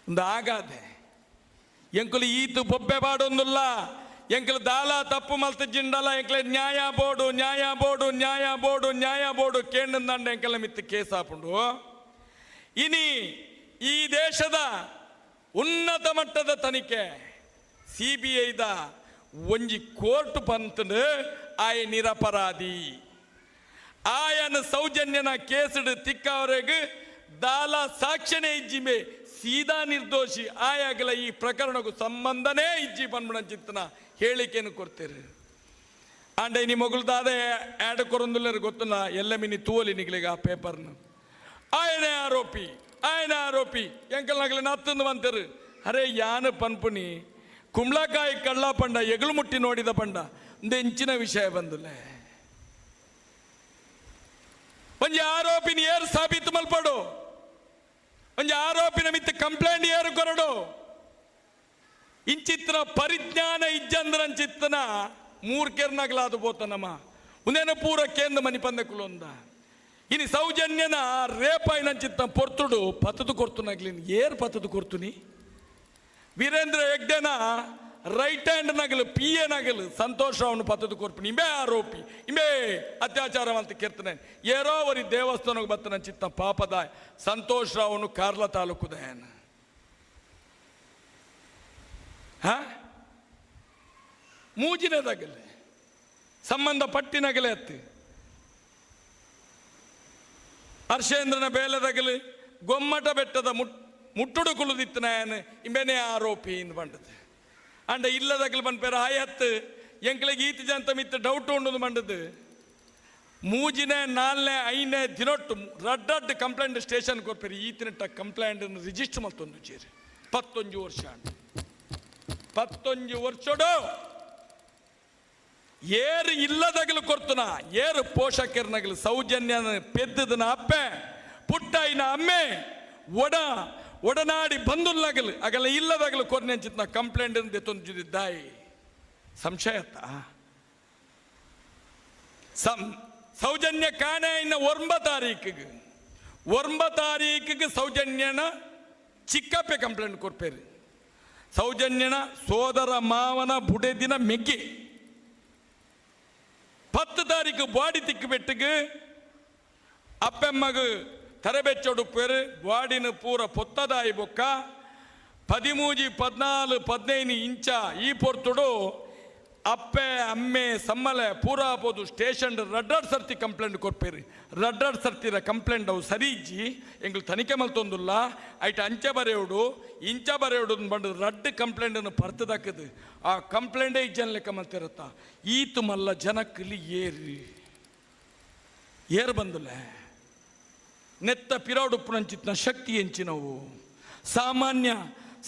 ಒಂದು ಆಗಾದೆ ಎಂಕುಲು ಈತು ಬೊಬ್ಬೆ ಪಾಡೊಂದುಲ್ಲ, ಎಂಕುಲು ದಾಲ ತಪ್ಪು ಮಲ್ತ ಜಿಂಡಲ ಎಂಕಲೆ ನ್ಯಾಯ ಬೋಡು ನ್ಯಾಯ ಬೋಡು ನ್ಯಾಯ ಬೋಡು ನ್ಯಾಯ ಬೋಡು ಕೇಂದ್ರಂದಾಂಡ ಎಂಕಲ ಮಿತ್ತು ಕೇಸ್ ಆಪುಂಡು. ಇನಿ ಈ ದೇಶದ ಉನ್ನತ ಮಟ್ಟದ ತನಿಖೆ ಸಿಬಿಐದ ಒಂಜಿ ಕೋರ್ಟ್ ಪಂತಂದು ಆಯ ನಿರಪರಾಧಿ, ಆಯನ ಸೌಜನ್ಯನ ಕೇಸುಡು ತಿಕ್ಕವರೆಗೆ ದಾಲ ಸಾಕ್ಷಣೆ ಇಜ್ಜಿಮೆ ಸೀದಾ ನಿರ್ದೋಷಿ, ಆಯಾಗಲ ಈ ಪ್ರಕರಣಕ್ಕೂ ಸಂಬಂಧನೇ ಇಜ್ಜಿ ಪನ್ಪುನ ಹೇಳಿಕೆಯನ್ನು ಕೊಡ್ತೀರಿ. ಆಂಡ ಇನಿ ಮೊಗಲ್ದಾದ ಆ್ಯಡ್ ಕೊರೊಂದುಲ್ಲೆರ್ ಗೊತ್ತುಲ್ಲ ಎಲ್ಲ ಮಿನಿ ತೂವಲಿ ನಿಗ್ಲಿಗ ಆ ಪೇಪರ್ನ. ಆಯನೇ ಆರೋಪಿ, ಆಯನ ಆರೋಪಿ ಎಂಕಲ್ ನಗಲೆ ನತ್ತಂದು ಬಂತರು. ಅರೆ ಯಾನ ಪನ್ಪುನಿ ಕುಂಬ್ಳಕಾಯಿ ಕಳ್ಳ ಪಂಡ ಎಗಲು ಮುಟ್ಟಿ ನೋಡಿದ ಪಂಡ ಒಂದು ವಿಷಯ ಬಂದುಲೆ. ಒಂಜಿ ಆರೋಪಿನ ಏರು ಸಾಬೀತು ಮಲ್ಪಡು, ಒಂಜಿ ಆರೋಪಿನ ಮಿತ್ತ ಕಂಪ್ಲೇಂಟ್ ಏರು ಕೊರಡು. ಇಂಚಿತ್ತಿನ ಪರಿಜ್ಞಾನ ಇಜ್ಜಂದ್ರಂಚಿತ್ತನ ಮೂರ್ಕೆರ್ನಗಲಾದು ಪೋತನಮ್ಮ ಉಂದೇನ ಪೂರ ಕೇಂದ್ರ ಮನಿಪಂದೆ ಕುಲೊಂದ. ಇನಿ ಸೌಜನ್ಯನ ರೇಪಾಯಿನಂಚಿತ್ತ ಪೊರ್ತುಡು ಪತ್ತದು ಕೊರ್ತುನಗ್ಲಿನ್ ಏರ್ ಪತ್ತದು ಕೊರ್ತುನಿ. ವೀರೇಂದ್ರ ಹೆಗ್ಡೆನ ರೈಟ್ ಹ್ಯಾಂಡ್ ನಗಲು ಪಿ ಎ ನಗಲು ಸಂತೋಷ್ ರಾವ್ನು ಪತ್ತದು ಕೊರ್ಪುನಿ. ಇಂಬೆ ಆರೋಪಿ, ಇಂಬೆ ಅತ್ಯಾಚಾರ ಅಂತ ಕೀರ್ತನೆ ಏರೋ ಒರಿ ದೇವಸ್ಥಾನಕ್ಕೆ ಬತ್ತನ ಚಿತ್ತ ಪಾಪದ ಸಂತೋಷ್ ರಾವ್ನು ಕಾರ್ಲ ತಾಲೂಕುದಯನ. ಹಾ ಮೂಜಿನದಾಗಲೆ ಸಂಬಂಧ ಪಟ್ಟಿನಗಲೆ ಅತ್ತಿ ಹರ್ಷೇಂದ್ರನ ಬೇಲದಗಲು ಗೊಮ್ಮಟ ಬೆಟ್ಟದ ಮುಟ್ಟುಡು ಕುಳುದಿತ್ತನಾಯನ್ ಇಂಬೆನೆ ಆರೋಪಿ ಇಂದು ಬಂಡದು. ಅಂಡ ಇಲ್ಲದಗಲು ಪನ್ಪೇರ ಆಯತ್ತು ಎಂಕ್ಲೆಗ್ ಈತ ಜಂತ ಮಿತ್ತ ಡೌಟ್ ಉಂಡು ಬಂಡದು. ಮೂಜಿನೇ ನಾಲ್ನೇ ಐನೇ ದಿನೊಟ್ಟು ರಡ್ಡಡ್ಡು ರಡ್ಡ್ ಕಂಪ್ಲೇಂಟ್ ಸ್ಟೇಷನ್ ಕೊರ್ಪೇರಿ ಈತಿನಟ್ಟ ಕಂಪ್ಲೇಂಟ್ ರಿಜಿಸ್ಟರ್ ಮಲ್ತೊಂದು ಚೇರಿ 11 ವರ್ಷ ಅಂಡ 11 ವರ್ಷಡು ಏರು ಇಲ್ಲದಗಲು ಕೊರ್ತುನ ಏರು ಪೋಷಕರ್ನಗಲು ಸೌಜನ್ಯ ಪೆದ್ದದನ ಅಪ್ಪೆ ಪುಟ್ಟಾಯಿನ ಅಮ್ಮೆ ಒಡ ಒಡನಾಡಿ ಬಂದುಲ್ಲಗಲು ಅಗಲ ಇಲ್ಲದಗಲು ಕೊರ್ನೆಂಚಿತ್ನ ಕಂಪ್ಲೇಂಟ್ ತೊಂದಿದ್ದಾಯಿ ಸಂಶಯತ್ತ. ಸೌಜನ್ಯ ಕಾಣೆ ಇನ್ನ 9 ತಾರೀಕಿಗೆ, 9 ತಾರೀಕಿಗೆ ಸೌಜನ್ಯನ ಚಿಕ್ಕಪ್ಪೆ ಕಂಪ್ಲೇಂಟ್ ಕೊರ್ಪೇರು. ಸೌಜನ್ಯನ ಸೋದರ ಮಾವನ ಬುಡೆದಿನ ಮೆಗ್ಗಿ 10 ತಾರೀಕು ಬಾಡಿ ತಿಕ್ಕು ಅಪ್ಪೆಮ್ಮಗು ತರಬೆಚ್ಚೊಡುಪ್ಪೇರು ಬಾಡಿನ ಪೂರ ಪೊತ್ತದಾಯಿ ಬೊಕ್ಕ 13 14 15 ಇಂಚ ಈ ಪೊರ್ತುಡು ಅಪ್ಪೆ ಅಮ್ಮೆ ಸಮ್ಮಲೆ ಪೂರಾ ಪೋದು ಸ್ಟೇಷನ್ ರಡ್ಡಡ್ ಸರ್ತಿ ಕಂಪ್ಲೇಂಟ್ ಕೊರ್ಪೇರಿ. ರಡ್ಡಡ್ ಸರ್ತಿರ ಕಂಪ್ಲೇಂಟ್ ಅವು ಸರಿ ಇಜ್ಜಿ ಎಂಗ್ಲು ತನಿಖೆ ಮಲ್ತೊಂದುಲ್ಲ ಐಟ ಅಂಚೆ ಬರೆಯೋಡು ಇಂಚ ಬರೆಯೋಡು ಬಂದು ರಡ್ಡು ಕಂಪ್ಲೇಂಟನ್ನು ಪರ್ತದಾಕದು ಆ ಕಂಪ್ಲೇಂಟೇ ಇಜ್ಜನ್ ಲೆಕ್ಕ ಮಲ್ತಿರತ್ತ. ಈತು ಮಲ್ಲ ಜನಕ್ಕಲ್ಲಿ ಏರಿ ಏರು ಬಂದುಲ್ಲ ನೆತ್ತ ಪಿರಾಡುಪ್ಪುನಂಚಿತ್ನ ಶಕ್ತಿ ಎಂಚಿನವು ಸಾಮಾನ್ಯ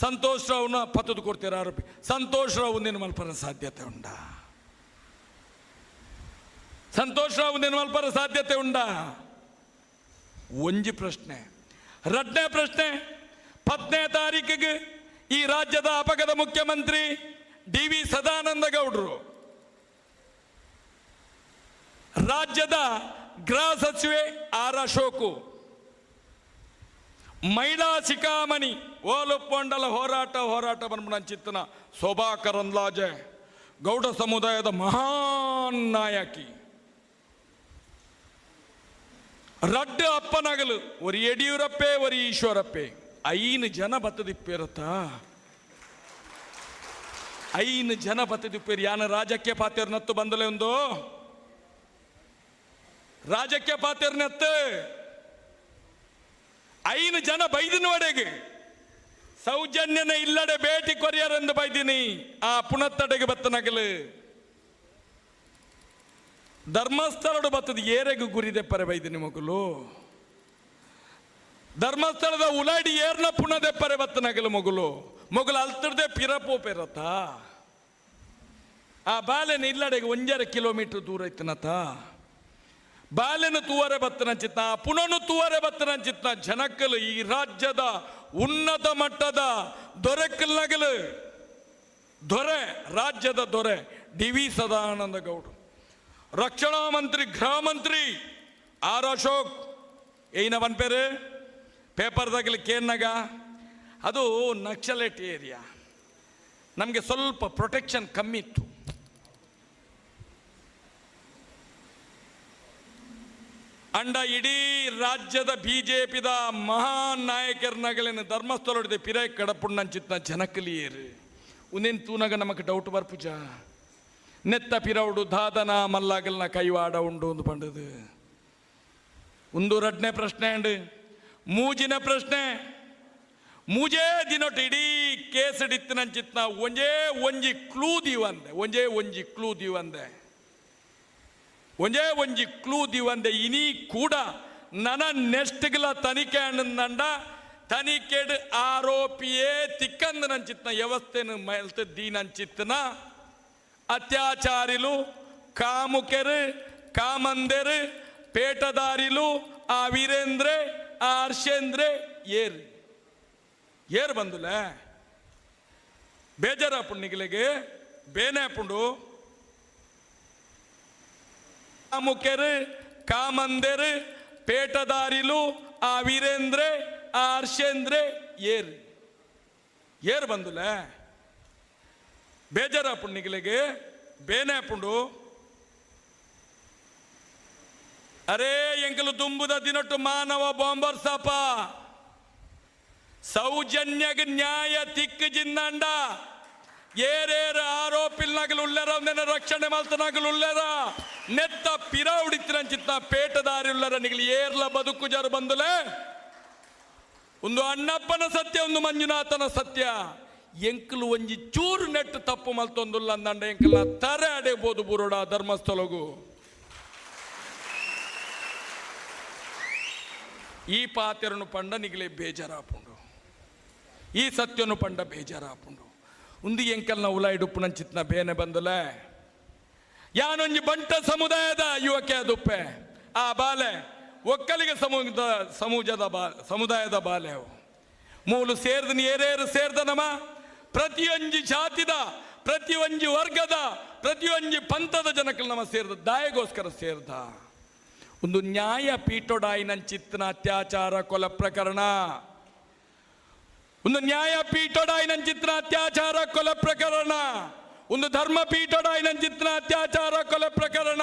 ಸಂತೋಷ್ ರಾವ್ನ ಪತ್ತದು ಕೊಡ್ತೀರ ಆರೋಪಿ. ಸಂತೋಷ್ ರಾವ್ ನಿನ್ನ ಮಲ್ಪರ ಸಾಧ್ಯತೆ ಉಂಡಾ? ಸಂತೋಷ್ ರಾವ್ ನಿನ್ನ ಮಲ್ಪರ ಸಾಧ್ಯತೆ ಉಂಡಾ? ಒಂಜಿ ಪ್ರಶ್ನೆ. ರಡ್ನೇ ಪ್ರಶ್ನೆ, 10ನೇ ತಾರೀಕಿಗೆ ಈ ರಾಜ್ಯದ ಅಪಗದ ಮುಖ್ಯಮಂತ್ರಿ ಡಿ ವಿ ಸದಾನಂದ ಗೌಡರು, ರಾಜ್ಯದ ಗೃಹ ಸಚಿವೆ ಆರ್ ಅಶೋಕು, ಮಹಿಳಾ ಶಿಖಾಮಣಿ ಓಲುಪ್ಪೊಂಡಲ ಹೋರಾಟ ಹೋರಾಟ ಚಿತ್ತನ ಶೋಭಾ ಕರಂದ್ಲಾಜೆ, ಗೌಡ ಸಮುದಾಯದ ಮಹಾನ್ ನಾಯಕಿ, ರಡ್ಡು ಅಪ್ಪನಗಲು ಒರಿ ಯಡಿಯೂರಪ್ಪೆ ಒರಿ ಈಶ್ವರಪ್ಪೆ, 5 ಜನ ಬತ್ತದಿಪ್ಪೇರತ್ತ, 5 ಜನ ಬತ್ತದಿಪ್ಪೇರು. ಯಾನ ರಾಜಕ್ಕೆ ಪಾತೇರ್ನತ್ತು ಬಂದಲೆ ಒಂದು ರಾಜಕ್ಕೆ ಪಾತೇರ್ನತ್ತು 5 ಜನ ಬೈದಿನ ವಡೆಗೆ ಸೌಜನ್ಯನ ಇಲ್ಲಡೆ ಭೇಟಿ ಕೊರಿಯರೆಂದು ಬೈದಿನಿ. ಆ ಪುಣತ್ತಡೆಗೆ ಬತ್ತನಗಲು ಧರ್ಮಸ್ಥಳಡು ಬತ್ತದ ಏರೆಗು ಗುರಿದೆಪ್ಪರೆ ಬೈದಿನಿ ಮಗುಲು. ಧರ್ಮಸ್ಥಳದ ಉಲಾಡಿ ಏರ್ನ ಪುಣದೆಪ್ಪರೆ ಬತ್ತನಗಲು ಮಗುಲು. ಮೊಗಲು ಅಲ್ತಡ್ದೆ ಪಿರಪೋ ಪೆರತ. ಆ ಬಾಲೆನ ಇಲ್ಲಡೆಗೆ 1.5 ಕಿಲೋಮೀಟರ್ ದೂರ ಇತ್ತನತ. ಬಾಲೆನ ತೂವರೆ ಬತ್ತನ ಚಿತ್ತ, ಪುನನು ತೂವರೆ ಬತ್ತನ ಚಿತ್ತ. ಜನಕ್ಕಲು ಈ ರಾಜ್ಯದ ಉನ್ನತ ಮಟ್ಟದ ದೊರೆಕ್ಕಲ್ ನಗಲು ದೊರೆ, ರಾಜ್ಯದ ದೊರೆ ಡಿ ವಿ ಸದಾನಂದ ಗೌಡರು, ರಕ್ಷಣಾ ಮಂತ್ರಿ ಗೃಹ ಮಂತ್ರಿ ಆರ್ ಅಶೋಕ್. ಏನ ಪನ್ಪೇರು ಪೇಪರ್ ತಗಲಿ ಕೇನ್ನಾಗ ಅದು ನಕ್ಸಲೇಟ್ ಏರಿಯಾ, ನಮಗೆ ಸ್ವಲ್ಪ ಪ್ರೊಟೆಕ್ಷನ್ ಕಮ್ಮಿ ಇತ್ತು. ಅಂಡ ಇಡೀ ರಾಜ್ಯದ ಬಿಜೆಪಿದ ಮಹಾನ್ ನಾಯಕರ್ನಗಲೇನು ಧರ್ಮಸ್ಥಳ ಪಿರೈ ಕಡಪುಣ್ಣಂಚಿತ್ನ ಜನಕಲಿಯೇರು ಉಂದೇನು ತೂನಾಗ ನಮಕ್ ಡೌಟ್ ಬರ್ಪುಜ. ನೆತ್ತ ಪಿರೌಡು ದಾದನ ಮಲ್ಲಾಗಲ್ನ ಕೈವಾಡ ಉಂಡು ಒಂದು ಪಂಡದು. ಒಂದು ರಡ್ನೇ ಪ್ರಶ್ನೆ ಅಂಡ್ ಮೂಜಿನ ಪ್ರಶ್ನೆ, ಮೂಜೇ ದಿನೊಟ್ಟು ಇಡೀ ಕೇಸ್ ಡಿತ್ತಿನಂಚಿತ್ನ ಒಂಜೇ ಒಂಜಿ ಕ್ಲೂ ದೀವಂದೆ, ಒಂಜೇ ಒಂಜಿ ಕ್ಲೂ ದೀವಂದೆ, ಒಂಜೇ ಒಂಜಿ ಕ್ಲೂ ದೀವಂದೆ ಇನಿ ಕೂಡ ನನ ನೆಕ್ಸ್ಟ್ಗಳ ತನಿಖೆ ಅಂಡ ತನಿಖೆಡ್ ಆರೋಪಿಯೇ ತಿಕ್ಕಂದ ನಂಚಿತ್ನ ವ್ಯವಸ್ಥೆನು ಮೇಲ್ತ ದೀನಂಚಿತ್ನ ಅತ್ಯಾಚಾರಿಲು, ಕಾಮುಕೆರು, ಕಾಮಂದೆರು, ಪೇಟದಾರಿಲು, ಆ ವೀರೇಂದ್ರೆ, ಆ ಹರ್ಷೇಂದ್ರೆ ಏರ್ ಏರ್ ಬಂದುಲೆ ಬೇಜಾರಾಪುಂಡು ನಿಗಲಿಗೆ ಬೇನೆ ಆಪುಂಡು. ಕಾಮುಕೆರು, ಕಾಮಂದೆರು, ಪೇಟದಾರಿಲು, ಆ ವೀರೇಂದ್ರೆ, ಆ ಹರ್ಷೇಂದ್ರೆ ಏರ್ ಏರ್ ಬಂದುಲೆ ಬೇಜಾರಾಪುಂಡು ನಿಗಲಿಗೆ ಬೇನೆ ಆಪುಂಡು. ಅರೇ ಎಂಕಲು ದುಂಬುದ ದಿನೊಟ್ಟು ಮಾನವ ಬಾಂಬರ್ ಸಾಪ ಸೌಜನ್ಯಗ್ ನ್ಯಾಯ ತಿಕ್ಕು ಜಿಂದಂಡ ಏರೇರು ಆರೋಪಿಲ್ ನಗಲು ಉಲ್ಲೆರ ಒಂದೇನ ರಕ್ಷಣೆ ಮಲ್ತ ನಗಲು ಉಲ್ಲೆರ ನೆತ್ತ ಪಿರ ಉಡಿತಿರಂಚಿತ್ತ ಪೇಟದಾರಿ ಉಲ್ಲರ ನಿಗಲಿ ಏರ್ಲ ಬದುಕು ಜರು ಬಂದುಲೆ. ಒಂದು ಅಣ್ಣಪ್ಪನ ಸತ್ಯ, ಒಂದು ಮಂಜುನಾಥನ ಸತ್ಯ. ಎಂಕಲು ಒಂಜಿ ಚೂರು ನೆಟ್ಟು ತಪ್ಪು ಮಲ್ತೊಂದುಲ್ಲ ಅಂದಂಡ ಎಂಕಲ್ನ ತರೆ ಅಡೆಬೋದು ಬುರುಡ ಧರ್ಮಸ್ಥಳಗು. ಈ ಪಾತೆರನು ಪಂಡ ನಿಗಲೆ ಬೇಜಾರಾಪುಂಡು, ಈ ಸತ್ಯನು ಪಂಡ ಬೇಜಾರಾಪುಂಡು. ಉಂದು ಎಂಕಲ್ನ ಉಲಾಯಿಡುಪ್ಪುನಂಚಿತ್ನ ಬೇನೆ ಬಂದುಲೆ. ಯಾನೊಂಜಿ ಬಂಟ ಸಮುದಾಯದ ಯುವಕೆ ಅದುಪ್ಪೆ ಆ ಬಾಲೆ ಒಕ್ಕಲಿಗ ಸಮುಜದ ಬಾ ಸಮುದಾಯದ ಬಾಲೆ ಅವು ಮೂಲು ಸೇರ್ದನಿ ಏರೇರು ಸೇರ್ದ ನಮ ಪ್ರತಿಯೊಂಜಿ ಜಾತಿದ ಪ್ರತಿಯೊಂಜಿ ವರ್ಗದ ಪ್ರತಿಯೊಂಜಿ ಪಂಥದ ಜನಕ್ಕಲ್ ನಮ ಸೇರ್ದ ದಾಯಗೋಸ್ಕರ ಸೇರ್ದ. ಒಂದು ನ್ಯಾಯ ಪೀಠೊಡಾಯಿನಂಚಿತ್ನ ಅತ್ಯಾಚಾರ ಕೊಲೆ ಪ್ರಕರಣ, ಒಂದು ನ್ಯಾಯ ಪೀಠೊಡಾಯಿನಂಚಿತ್ನ ಅತ್ಯಾಚಾರ ಕೊಲೆ ಪ್ರಕರಣ, ಒಂದು ಧರ್ಮ ಪೀಠೊಡಾಯಿನಂಚಿತ್ನ ಅತ್ಯಾಚಾರ ಕೊಲೆ ಪ್ರಕರಣ.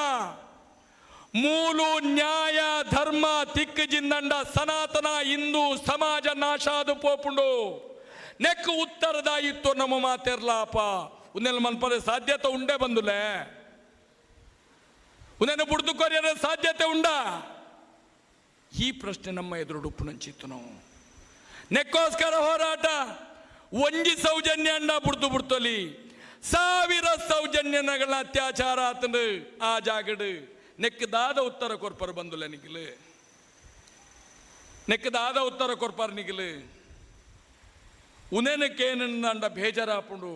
ಮೂಲು ನ್ಯಾಯ ಧರ್ಮ ತಿಕ್ಕು ಜಿಂದಂಡ ಸನಾತನ ಹಿಂದೂ ಸಮಾಜ ನಾಶಾದು ಪೋಪುಂಡು. ನೆಕ್ಕು ಉತ್ತರದಾಯಿತ್ತು ನಮ್ಮ ಮಾತೆರ್ಲಾಪ ಉನ್ನೆಲ್ಲ ಮನ್ಪರೆ ಸಾಧ್ಯತೆ ಉಂಡೆ ಬಂದುಲೆ, ಉನ್ನೆಲ್ಲ ಬುಡ್ದು ಕೊರಿಯರ ಸಾಧ್ಯತೆ ಉಂಡ? ಈ ಪ್ರಶ್ನೆ ನಮ್ಮ ಎದುರು ಉಪ್ಪುನಂಚಿತ್ತು. ನಾವು ನೆಕ್ಕೋಸ್ಕರ ಹೋರಾಟ. ಒಂಜಿ ಸೌಜನ್ಯ ಅಂಡ ಬುಡ್ದು ಬುಡ್ತೊಲಿ ಸಾವಿರ ಸೌಜನ್ಯನಗಳ ಅತ್ಯಾಚಾರ ಆತಂಡು ಆ ಜಾಗಡು ನೆಕ್ಕದಾದ ಉತ್ತರ ಕೊರ್ಪರು ಬಂದುಲ್ಲ ನಿಗಿಲು, ನೆಕ್ಕದಾದ ಉತ್ತರ ಕೊರ್ಪರ್ ನಿಗಿಲು. ಉನೇನ ಕೇನಂಡ ಬೇಜಾರಾಪುಂಡು,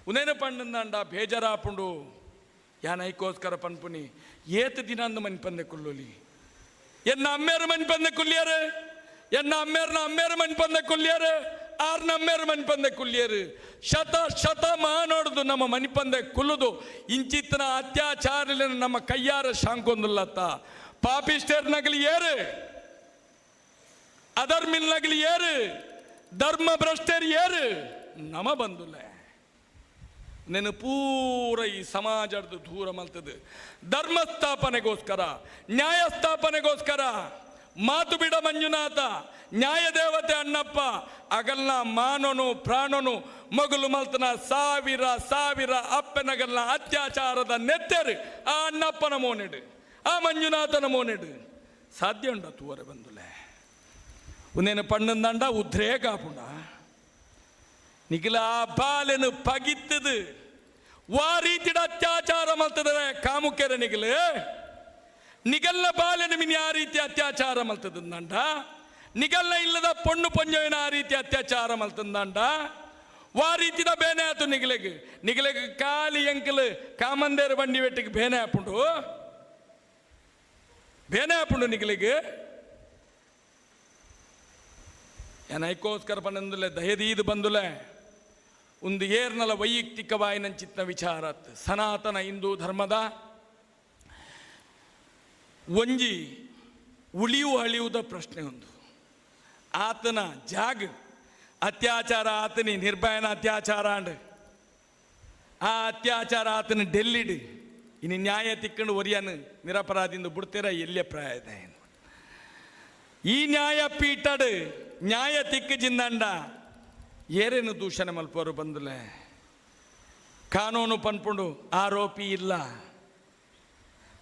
ಉನೇನ ಪಂಡಂಡ ಬೇಜಾರಾಪುಂಡು. ಯಾನ್ ಐಕೋಸ್ಕರ ಪನ್ಪುನಿ ಏತ್ ದಿನ ಅಂದ್ ಮನ್ಪಂದೆ ಕುಲ್ಲುಲಿ. ಎನ್ನ ಅಮ್ಮೇರು ಮನ್ಪಂದೆ ಕುಲ್ಲಿಯಾರು, ಎನ್ನ ಅಮ್ಮೇರ್ನ ಅಮ್ಮೇರು ಮನ್ಪಂದೆ ಕುಲ್ಲಿಯಾರು, ಆರ್ನ ಅಮ್ಮೇರು ಮನ್ಪಂದೆ ಕುಲ್ಲಿಯರು. ಶತ ಶತ ಮಾನೋಡ್ದು ನಮ್ಮ ಮನಿಪಂದೆ ಕುಲ್ಲುದು ಇಂಚಿತ್ತನ ಅತ್ಯಾಚಾರ ನಮ್ಮ ಕೈಯಾರ ಶಾಂಕೊಂದುಲ್ಲತ್ತ. ಪಾಪಿಸ್ಟೇರ್ನಗಲಿ ಏರು, ಅದರ್ಮಿಲ್ನಗಲಿ ಏರು, ಧರ್ಮ ಭ್ರಷ್ಟರ್ ಏರು ನಮ ಬಂದುಲೆ. ನೆನು ಪೂರ ಈ ಸಮಾಜದ ದೂರ ಮಲ್ತದೆ. ಧರ್ಮ ಸ್ಥಾಪನೆಗೋಸ್ಕರ, ನ್ಯಾಯ ಸ್ಥಾಪನೆಗೋಸ್ಕರ ಮಾತು ಬಿಡ ಮಂಜುನಾಥ, ನ್ಯಾಯ ದೇವತೆ ಅಣ್ಣಪ್ಪ ಅಗಲ್ನ ಮಾನನು ಪ್ರಾಣನು ಮಗುಲು ಮಲ್ತನ ಸಾವಿರ ಸಾವಿರ ಅಪ್ಪನಗಲ್ನ ಅತ್ಯಾಚಾರದ ನೆತ್ತೆರು ಆ ಅಣ್ಣಪ್ಪನ ಮೋನೆಡು, ಆ ಮಂಜುನಾಥನ ಮೋನೆಡು. ಸಾಧ್ಯ ಉಂಡ ತೂವರೆ ಬಂದುಲೆ. ಉನ್ನೇನು ಪಣ್ಣಂದಂಡ ಉದ್ರೇ ಕಾಪುಂಡ ನಿಖಿಲ ಆ ಬಾಲೆನು ಪಗಿತ್ತದು ವಾ ರೀತಿಡ ಅತ್ಯಾಚಾರ ಮಲ್ತದ ಕಾಮುಕೆರ ನಿಗಲು. ನಿಗಲ್ಲ ಬಾಲೆನು ಮಿನಿ ಆ ರೀತಿ ಅತ್ಯಾಚಾರ ಮಲ್ತದಂಡ. ನಿಗಲ್ಲ ಇಲ್ಲದ ಪೊಣ್ಣು ಪೊಂಜೋಯಿನ ಆ ರೀತಿ ಅತ್ಯಾಚಾರ ಮಲ್ತಂದಂಡ. ವಾ ರೀತಿದ ಬೇನೆ ಆತು ನಿಗಲೆಗ್. ನಿಗಲೆಗ್ ಕಾಲಿ ಎಂಕಲ್ ಕಾಮಂದೇರು ಬಂಡಿ ವೆಟ್ಟಿಗೆ ಬೇನೆ ಆಪುಂಡು, ಬೇನೆ ಆಪುಂಡು ನಿಗಲೆಗ್. ಏನಾಯ್ಕೋಸ್ಕರ ಪನ್ನೊಂದುಲೆ ದಯದೀದು ಬಂದುಲೆ. ಒಂದು ಏರ್ನಲ ವೈಯಕ್ತಿಕವಾಯಿನಂಚಿತ್ನ ವಿಚಾರತ್. ಸನಾತನ ಹಿಂದೂ ಧರ್ಮದ ಒಂಜಿ ಉಳಿಯು ಅಳಿಯುವುದ ಪ್ರಶ್ನೆ ಒಂದು. ಆತನ ಜಾಗ್ ಅತ್ಯಾಚಾರ ಆತನಿ ನಿರ್ಭಯನ ಅತ್ಯಾಚಾರ ಅಂಡ್ ಆ ಅತ್ಯಾಚಾರ ಆತನ ಡೆಲ್ಲಿಡ್ ಇನ್ನು ನ್ಯಾಯ ತಿಕ್ಕಂಡು ಒರಿಯನು ನಿರಪರಾಧಿಂದ ಬಿಡ್ತೀರ ಎಲ್ಲಿಯ ಪ್ರಾಯದ. ಈ ನ್ಯಾಯಪೀಠಡ್ ನ್ಯಾಯ ತಿಕ್ಕು ಜಿಂದಂಡ ಏರೇನು ದೂಷಣೆ ಮಲ್ಪೋರು ಬಂದುಲೆ. ಕಾನೂನು ಪನ್ಪುಂಡು ಆರೋಪಿ ಇಲ್ಲ,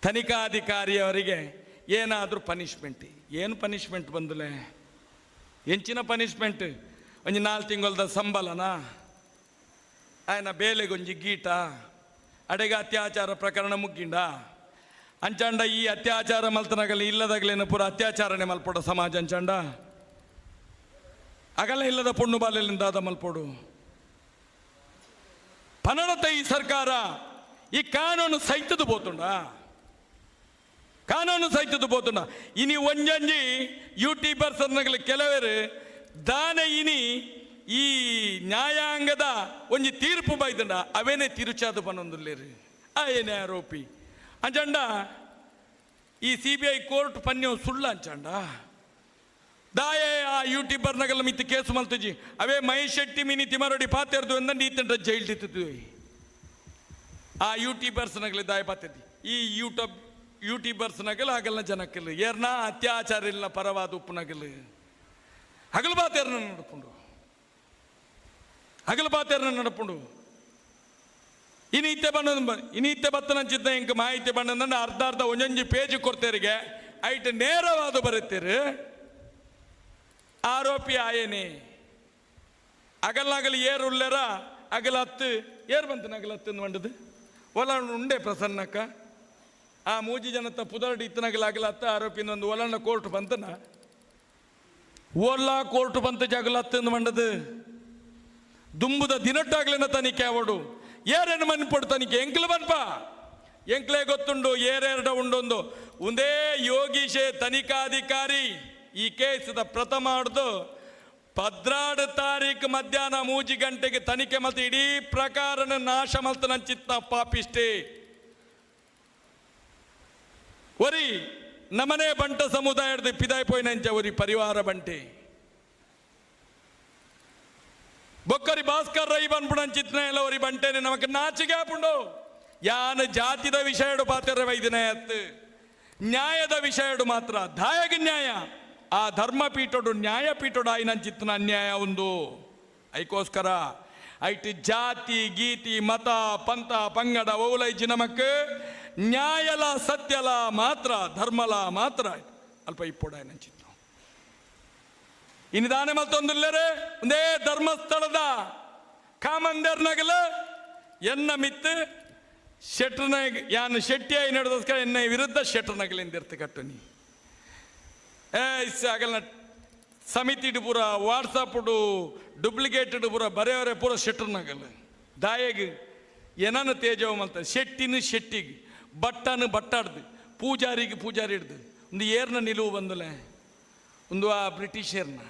ತನಿಖಾಧಿಕಾರಿಯವರಿಗೆ ಏನಾದರೂ ಪನಿಷ್ಮೆಂಟ್. ಏನು ಪನಿಷ್ಮೆಂಟ್ ಬಂದುಲೆ? ಎಂಚಿನ ಪನಿಷ್ಮೆಂಟ್? ಒಂಜಿ 4 ತಿಂಗಳದ ಸಂಬಳನಾ? ಆಯನ ಬೇಲೆಗೊಂಜಿ ಗೀಟ ಅಡೆಗೆ ಅತ್ಯಾಚಾರ ಪ್ರಕರಣ ಮುಗ್ಗಿಂಡ ಅಂಚಾಂಡ. ಈ ಅತ್ಯಾಚಾರ ಮಲ್ತನಗಲಿ ಇಲ್ಲದಾಗಲೇನು ಪೂರ ಅತ್ಯಾಚಾರನೆ ಮಲ್ಪೊಡ ಸಮಾಜ ಅಂಚಾಂಡ. ಅಗಲ ಇಲ್ಲದ ಪೊಣ್ಣು ಬಾಲೆಲಿಂದ ದಾದ ಮಲ್ಪೊಡು ಪನಡತ ಈ ಸರ್ಕಾರ. ಈ ಕಾನೂನು ಸೈತದ ಪೋತುಂಡ, ಕಾನೂನು ಸೈತದ ಪೋತುಂಡ. ಇನಿ ಒಂಜಂಜಿ ಯೂಟ್ಯೂಬರ್ಸ್ ಅನ್ನಗಲು ಕೆಲವರು ದಾನೆ ಇನಿ ಈ ನ್ಯಾಯಾಂಗದ ಒಂಜಿ ತೀರ್ಪು ಬೈದಂಡ ಅವೇನೆ ತಿರುಚಾದ ಪನೊಂದುಲ್ಲೇರು. ಆ ಏನೇ ಆರೋಪಿ ಅಂಚಂಡ. ಈ ಸಿಬಿಐ ಕೋರ್ಟ್ ಪನ್ಯವು ಸುಳ್ಳು ಅಂಚಂಡ. ದಾಯೆ ಆ ಯೂಟ್ಯೂಬರ್ ನಗಲ ಮಿತ್ತು ಕೇಸು ಮಲ್ತುಜಿ. ಅವೇ ಮಹೇಶ್ ಶೆಟ್ಟಿ ಮಿನಿ ತಿಮರಡಿ ಪಾತೆರ್ದು ಎಂದಂಡು ಈತಂಟ ಜೈಲ್ ಇತ್ತು. ಆ ಯೂಟ್ಯೂಬರ್ಸ್ ನಗಲಿ ದಾಯ ಪಾತೆರ್ದಿ. ಈ ಯೂಟ್ಯೂಬರ್ಸ್ ನಗಲು ಆಗಲ್ಲ ಜನಕ್ಕಲ್ಲ ಏರ್ನ ಅತ್ಯಾಚಾರ ಇಲ್ಲ ಪರವಾದ ಉಪ್ಪು ನಗಲು ಹಗಲು ಬಾತೇರ್ನ ನಡಪುಂಡು, ಹಗಲು ಬಾತೇರ್ನ ನಡಪುಂಡು. ಇನಿ ಇತ್ತೆ ಬಣ್ಣ ಇನಿ ಇತ್ತೆ ಬತ್ತನಂಚಿದ್ದ ಇಂಕ ಮಾಹಿತಿ ಬಣ್ಣದಂಡ ಅರ್ಧ ಅರ್ಧ ಒಂಜೊಂಜಿ ಪೇಜ್ ಕೊಡ್ತೇರಿಗೆ ಐಟ್ ನೇರವಾದ ಬರುತ್ತೀರಿ. ಆರೋಪಿ ಆಯೇನೆ ಅಗಲ್ನಾಗಲಿ ಏರು ಉಲ್ಲೆರ ಅಗಲ ಹತ್ತು ಏರು ಬಂತು ನಗಲ ಹತ್ತು ಮಂಡದು ಒಲ ಉಂಡೆ ಪ್ರಸನ್ನಕ್ಕ. ಆ ಮೂಜಿ ಜನತ ಪುದರ್ಡಿ ಇತ್ತನಗಲ ಅಗಲ ಹತ್ತು ಆರೋಪಿನ ಒಂದು ಒಲಣ್ಣ ಕೋರ್ಟ್ ಬಂತನ ಓಲ್ಲ ಕೋರ್ಟ್ ಬಂತ ಜಗಲ ಹತ್ತು ಮಂಡದು. ದುಂಬುದ ದಿನಟ್ಟಾಗ್ಲಿನ ತನಿಖೆ ಅವಡು ಏರೇನು ಮನ್ಪೊಡು ತನಿಖೆ ಎಂಕ್ಲು ಬನ್ಪ ಎಂಕ್ಲೇ ಗೊತ್ತುಂಡು ಏರೆರಡ ಉಂಡೊಂದು. ಒಂದೇ ಯೋಗೀಶೆ ತನಿಖಾಧಿಕಾರಿ ಈ ಕೇಸದ ಪ್ರಥಮ ಆಡ್ದು 14 ತಾರೀಕು ಮಧ್ಯಾಹ್ನ 3 ಗಂಟೆಗೆ ತನಿಖೆ ಮಲ್ತು ಇಡೀ ಪ್ರಕರಣ ನಾಶ ಮಲ್ತನಂಚಿತ್ನ ಪಾಪಿಷ್ಟೇ. ಒರಿ ನಮನೆ ಬಂಟ ಸಮುದಾಯದ ಪಿದಾಯ್ ಪೋಯಿನಂಚ ಒರಿ ಪರಿವಾರ ಬಂಟೆ ಬೊಕ್ಕರಿ ಭಾಸ್ಕರ್ ರೈ ಬನ್ಪುಣಂಚಿತ್ನ ಎಲ್ಲ ಒರಿ ಬಂಟೇನೆ. ನಮಕ್ ನಾಚಿಗೆ ಆಪುಂಡು. ಯಾನ ಜಾತಿದ ವಿಷಯಡು ಪಾತೆರ ವೈದಿನ ಅತ್ತು ನ್ಯಾಯದ ವಿಷಯಡು ಮಾತ್ರ ದಾಯಗ ನ್ಯಾಯ ಆ ಧರ್ಮಪೀಠಡು ನ್ಯಾಯಪೀಠಡು ಆಯ್ನಂಚಿತ್ನ ಅನ್ಯಾಯ ಒಂದು. ಐಕೋಸ್ಕರ ಐಟ್ ಜಾತಿ ಗೀತಿ ಮತ ಪಂಥ ಪಂಗಡ ಓಲೈಜಿ ನಮಕ್ ನ್ಯಾಯಲ ಸತ್ಯಲ ಮಾತ್ರ ಧರ್ಮಲ ಮಾತ್ರ ಅಲ್ಪ ಇಪ್ಪೊಡ ನಂಚಿತ್ತು. ಇನಿದಾನೆ ಮತ್ತೊಂದುಲ್ಲೇರೆ ಒಂದೇ ಧರ್ಮಸ್ಥಳದ ಕಾಮಂದೇರ್ನಗಲ ಎನ್ನ ಮಿತ್ತು ಶೆಟ್ರನ ಯಾನ್ ಶೆಟ್ಟಿ ಆಯಿ ನಡೆದೋಸ್ಕರ ಎನ್ನ ವಿರುದ್ಧ ಶೆಟ್ರನಗಲಿಂದ ಇರ್ತು ಕಟ್ಟು ನೀ. ಏ ಆಗಲ್ನ ಸಮಿತಿಡ್ ಪೂರ ವಾಟ್ಸಪ್ ಡುಪ್ಲಿಕೇಟೆಡ್ ಪೂರ ಬರೆಯವರೆ ಪೂರ ಶೆಟ್ರನಗಲ್ ದಾಯೆಗ್ ಏನನ ತೇಜವ ಮಲ್ತ ಶೆಟ್ಟಿನ ಶೆಟ್ಟಿಗ್, ಬಟ್ಟನು ಬಟ್ಟಾಡ್ದು, ಪೂಜಾರಿಗೆ ಪೂಜಾರಿ ಹಿಡ್ದು. ಒಂದು ಏರ್ನ ನಿಲುವು ಬಂದಲೆ ಒಂದು ಆ ಬ್ರಿಟಿಷರ್ನ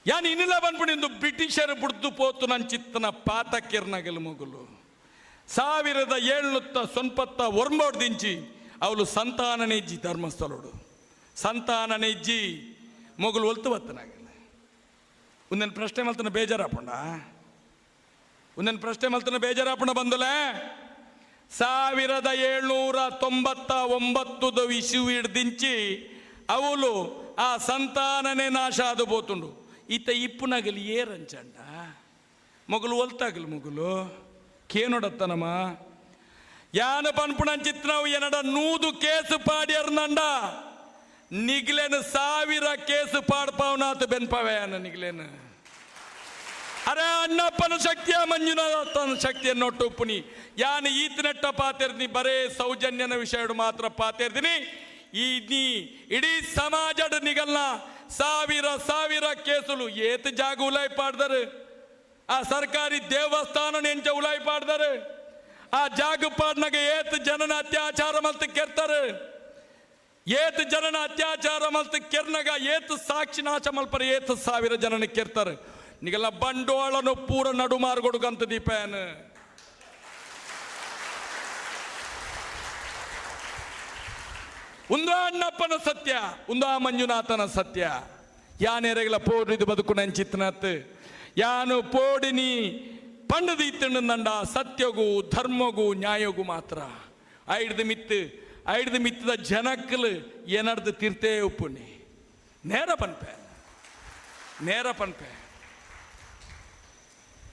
ಯಾನ್ ಇನ್ನಿಲ್ಲ ಬಂದ್ಬಿಡಿ. ಒಂದು ಬ್ರಿಟಿಷರು ಬುಡ್ದು ಪೋತು ನನ್ನ ಚಿತ್ತನ ಪಾತಕ್ಕೆರ್ನಗಲ್ ಮೊಗಲು 1799 ದಿಂಚಿ ಅವಳು ಸಂತಾನನೆಜ್ಜಿ. ಧರ್ಮಸ್ಥಳೋಡು ಸಂತಾನನೆಜ್ಜಿ, ಮೊಗಲು ಒಲ್ತು ಬತ್ತನಾಗಲ್ಲ. ಒಂದೇನು ಪ್ರಶ್ನೆ ಮಲ್ತನ ಬೇಜಾರಾಪಂಡ? ಒಂದೇನು ಪ್ರಶ್ನೆ ಮಲ್ತನ ಬೇಜಾರಾಪಂಡ ಬಂದಲೆ? 1799 ಇಸುವಿ ಹಿಡ್ದಿಂಚಿ ಅವಳು ಆ ಸಂತಾನನೇ ನಾಶ ಆದು ಪೋತುಂಡು. ಈತ ಇಪ್ಪುನಗಲಿ ಏರಂಚಂಡ? ಮೊಗಲು ಒಲ್ತಾಗಲು ಮೊಗಲು ಕೇನೊಡತ್ತನಮ್ಮ. ಯಾನ ಪನ್ಪುಣಂಚಿತ್ನವು ಎನಡ 100 ಕೇಸು ಪಾಡ್ಯರ್ನಂಡ ನಿಗ್ಲೇನು 1000 ಕೇಸು ಪಾಡ್ಪಾವನಾತು ಬೆನ್ಪವೆ ನಿಗ್ಲೇನು. ಅರೆ, ಅಣ್ಣಪ್ಪನ ಶಕ್ತಿಯ ಮಂಜುನಾಥನ ಶಕ್ತಿಯನ್ನು ಒಟ್ಟು ಯಾನು ಈತನೆಟ್ಟ ಪಾತಿರ್ನಿ, ಬರೇ ಸೌಜನ್ಯನ ವಿಷಯ ಮಾತ್ರ ಪಾತಿರ್ತೀನಿ. ಈ ನೀ ಇಡೀ ಸಮಾಜದ ನಿಗಲ್ನ ಸಾವಿರ ಸಾವಿರ ಕೇಸುಲು. ಏತ್ ಜಾಗ ಉಲಾಯಿ ಪಾಡ್ದರು? ಆ ಸರ್ಕಾರಿ ದೇವಸ್ಥಾನ ಎಂಚ ಉಲಾಯಿ ಪಾಡ್ದರು? ಆ ಜಾಗ ಪಾಡ್ನಾಗ ಏತ್ ಜನನ ಅತ್ಯಾಚಾರ ಮಲ್ತು ಕೆರ್ತಾರೆ? ಏತ್ ಜನನ ಅತ್ಯಾಚಾರ ಮಲ್ತು ಕೆರ್ನಗ ಏತ್ ಸಾಕ್ಷಿ ನಾಶ ಮಲ್ಪರ? ಏತ್ ಸಾವಿರ ಜನನ ಕೆರ್ತಾರೆ? ನಿಗೆಲ್ಲ ಬಂಡವಾಳನು ಪೂರ ನಡು ಮಾರ್ಗೊಡುಗಂತ ದೀಪನ್. ಒಂದು ಅಣ್ಣಪ್ಪನ ಸತ್ಯ, ಒಂದು ಆ ಮಂಜುನಾಥನ ಸತ್ಯ. ಯಾನೇರೆಗಳ ಪೋಡಿದು ಬದುಕು ನಂಚಿತ್ನತ್ ಯಾನು ಪೋಡಿನಿ ಪಂಡದು ಇತ್ತಂಡ ಸತ್ಯಗೂ ಧರ್ಮಗೂ ನ್ಯಾಯಗೂ ಮಾತ್ರ. ಐಡ್ದು ಮಿತ್ತು, ಐಡ್ದು ಮಿತ್ತದ ಜನಕ್ಕಲು ಏನರ್ದು ತೀರ್ತೇ ಉಪ್ಪುನಿ. ನೇರ ಪನ್ಪೆ, ನೇರ ಪನ್ಪೆ.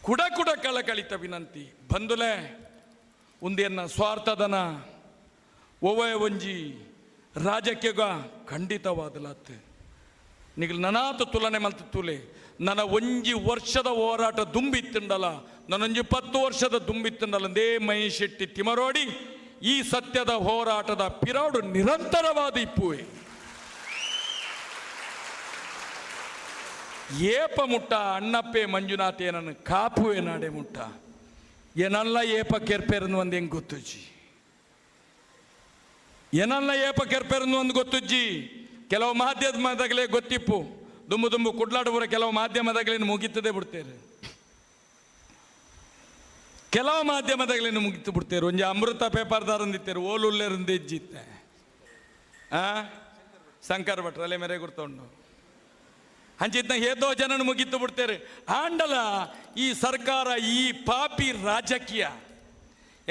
ಕುಡ ಕುಡ ಕಳಕಳಿತ ವಿನಂತಿ ಬಂದುಲೆ, ಉಂದೆನ್ನ ಸ್ವಾರ್ಥದನ ಒವ್ವೆ ಒಂಜಿ ರಾಜಕೀಯಗ ಖಂಡಿತವಾದಲತ್. ನಿಗಲ್ ನನಾತ ತುಲನೆ ಮಲ್ತ ತುಲೆ. ನನ್ನ ಒಂಜಿ ವರ್ಷದ ಹೋರಾಟ ದುಂಬಿತ್ತುಂಡಲ, ನನ್ನೊಂಜಿ 10 ವರ್ಷದ ದುಂಬಿತ್ತುಂಡಲ. They Mahesh Shetty Thimarodi ಈ ಸತ್ಯದ ಹೋರಾಟದ ಪಿರಾಡು ನಿರಂತರವಾದ ಇಪ್ಪುವೆ. ಏಪ ಮುಟ್ಟ ಅಣ್ಣಪ್ಪೆ ಮಂಜುನಾಥೇನನ್ನು ಕಾಪುವೆ ನಾಡೆ ಮುಟ್ಟ. ಏನಲ್ಲ ಏಪ ಕೆರ್ಪೆರನ್ನು ಒಂದು ಹೆಂಗೆ ಗೊತ್ತುಜ್ಜಿ. ಏನಲ್ಲ ಏಪ ಕೆರ್ಪೆರನ್ನು ಒಂದು ಗೊತ್ತುಜ್ಜಿ. ಕೆಲವು ಮಾಧ್ಯಮದಾಗಲೇ ಗೊತ್ತಿಪ್ಪು. ದುಂಬು ದುಂಬು ಕುಡ್ಲಾಡುವರ ಕೆಲವು ಮಾಧ್ಯಮದಾಗಲೇ ಮುಗಿತದೆ ಬಿಡ್ತೇವೆ. ಕೆಲವು ಮಾಧ್ಯಮದಾಗಲೇ ಮುಗಿತು ಬಿಡ್ತೇವೆ. ಒಂಜಿ ಅಮೃತ ಪೇಪರ್ದಾರಂದಿತ್ತೇರು, ಓಲುಲ್ಲೇರಂದು ಇಜ್ಜಿತ್ತೆ. ಆ ಶಂಕರ್ ಭಟ್ರು ಅಲೆ ಮೇರೆ ಗುರ್ತುಂಡು. ಅಂಚಿತ್ನ ಏತೋ ಜನನು ಮುಗಿತು ಬಿಡ್ತೇವೆ. ಆಂಡಲ ಈ ಸರ್ಕಾರ, ಈ ಪಾಪಿ ರಾಜಕೀಯ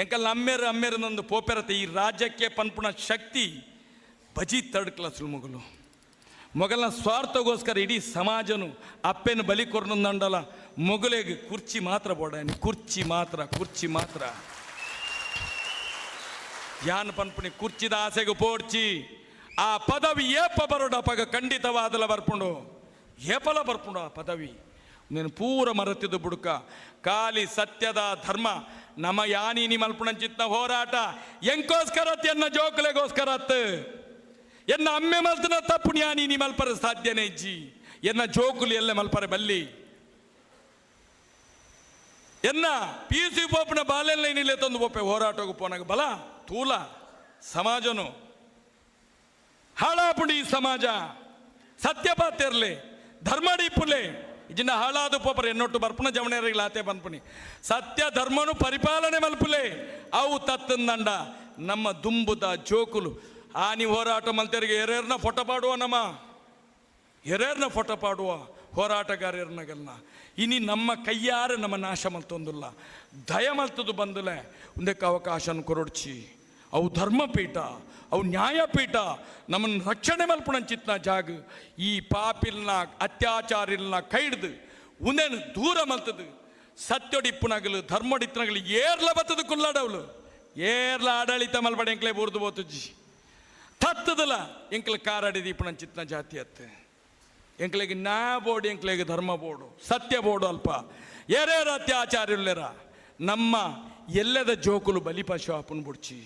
ಎಂಕಲ್ ಅಮ್ಮೇರು ಅಮ್ಮೇರನೊಂದು ಪೋಪೆರತೆ. ಈ ರಾಜ್ಯಕ್ಕೆ ಪನ್ಪುಣ ಶಕ್ತಿ ಬಜಿ ಥರ್ಡ್ ಕ್ಲಾಸ್ ಮೊಗಲು. ಮೊಗಲ್ನ ಸ್ವಾರ್ಥಗೋಸ್ಕರ ಇಡೀ ಸಮಾಜನು ಅಪ್ಪೆನ ಬಲಿ ಕೊರ್ನಂಡಲ ಮೊಗಲೆಗೆ ಕುರ್ಚಿ ಮಾತ್ರ ಬೋಡಾನಿ, ಕುರ್ಚಿ ಮಾತ್ರ, ಕುರ್ಚಿ ಮಾತ್ರ. ಯಾನ್ ಪನ್ಪುಣಿ, ಕುರ್ಚಿದ ಆಸೆಗೆ ಪೋಡ್ಚಿ. ಆ ಪದವಿ ಏಪ ಬರೋಡ ಪಗ ಖಂಡಿತವಾದಲ ಬರ್ಪುಂಡು, ಏಪಲ ಬರ್ಪುಂಡು ಆ ಪದವಿ. ನೀನು ಪೂರ ಮರತಿದ್ದು ಬುಡುಕ. ಖಾಲಿ ಸತ್ಯದ ಧರ್ಮ ನಮ್ಮ ಯಾನಿ ಮಲ್ಪುಣಂಚಿತ್ನ ಹೋರಾಟ ಎಂಕೋಸ್ಕರ? ಎನ್ನ ಜೋಕುಲೆಗೋಸ್ಕರ ಅತ್. ಎನ್ನ ಅಮ್ಮೆ ಮಲ್ತನ ತಪ್ಪು ನ್ಯಾನಿ ನೀ ಮಲ್ಪರ ಸಾಧ್ಯನೇ ಇಜ್ಜಿ. ಎನ್ನ ಜೋಕುಲು ಎಲ್ಲ ಮಲ್ಪರೆ ಬಲ್ಲಿ. ಎನ್ನ ಪಿ ಯು ಸಿ ಪೋಪನ ಬಾಲೆಲ್ಲ ಏನಿಲ್ಲ ತಂದು ಪೋಪೆ ಹೋರಾಟಕ್ಕೆ ಪೋನಾಗ ಬಲ ತೂಲ. ಸಮಾಜನು ಹಾಳಾಪುಂಡಿ ಈ ಸಮಾಜ. ಸತ್ಯಪಾತಿರ್ಲಿ, ಧರ್ಮಡಿಪುಲೆ ಇಜಿನ ಹಾಳಾದ ಪೋಪರ. ಎನ್ನೊಟ್ಟು ಬರ್ಪುನ ಜವಣೇರಿಗಳ ಆತೆ ಬಂದ್ಪುನಿ. ಸತ್ಯ ಧರ್ಮನು ಪರಿಪಾಲನೆ ಮಲ್ಪುಲೆ. ಅವು ತತ್ತಂದಂಡ ನಮ್ಮ ದುಂಬುದ ಜೋಕುಲು ಆನಿ ಹೋರಾಟ ಮಲ್ತೆರಿಗೆ ಎರೇರ್ನ ಫೋಟೋ ಪಾಡುವ, ನಮ್ಮ ಎರೇರ್ನ ಫೋಟೋ ಪಾಡುವ ಹೋರಾಟಗಾರರ್ನಗಲ್ನ. ಇನಿ ನಮ್ಮ ಕೈಯಾರೆ ನಮ್ಮ ನಾಶ ಮಲ್ತೊಂದುಲ್ಲ. ದಯ ಮಲ್ತದು ಬಂದಲೆ ಒಂದಕ್ಕೆ ಅವಕಾಶ ಕೊರೊಡ್ಚಿ. ಅವು ಧರ್ಮಪೀಠ, ಅವು ನ್ಯಾಯಪೀಠ, ನಮ್ಮನ್ನು ರಕ್ಷಣೆ ಮಲ್ಪುಣಂಚಿತ್ನ ಜಾಗ. ಈ ಪಾಪಿಲ್ನ ಅತ್ಯಾಚಾರಿಲ್ನ ಕೈಡ್ದು ಉಂದೇನು ದೂರ ಮಲ್ತದು. ಸತ್ಯೊಡಿಪ್ಪುನಗಲು ಧರ್ಮಡಿಪ್ಪುನಗಲು ಏರ್ಲ ಬತ್ತದು ಕುಲ್ಲಾಡವಳು. ಏರ್ಲ ಆಡಳಿತ ಮಲ್ಪಡೆ ಎಂಕ್ಲೆ ಬೂರ್ದು ಬೋತುಜ್ಜಿ ತತ್ತದಲ್ಲ. ಎಂಕ್ಲ ಕಾರಡಿ ದೀಪುಣಂಚಿತ್ನ ಜಾತಿ ಅತ್ತೆ. ಎಂಕ್ಲೆಗೆ ನ್ಯಾಯ ಬೋರ್ಡ್, ಎಂಕ್ಲೆಗೆ ಧರ್ಮ ಬೋರ್ಡು, ಸತ್ಯ ಬೋರ್ಡು. ಅಲ್ಪ ಏರೇರ ಅತ್ಯಾಚಾರ್ಯುಲ್ಲೇರ ನಮ್ಮ ಎಲ್ಲದ ಜೋಕುಲು ಬಲಿಪಶು ಆಪುನ್ ಬುಡ್ಚಿ.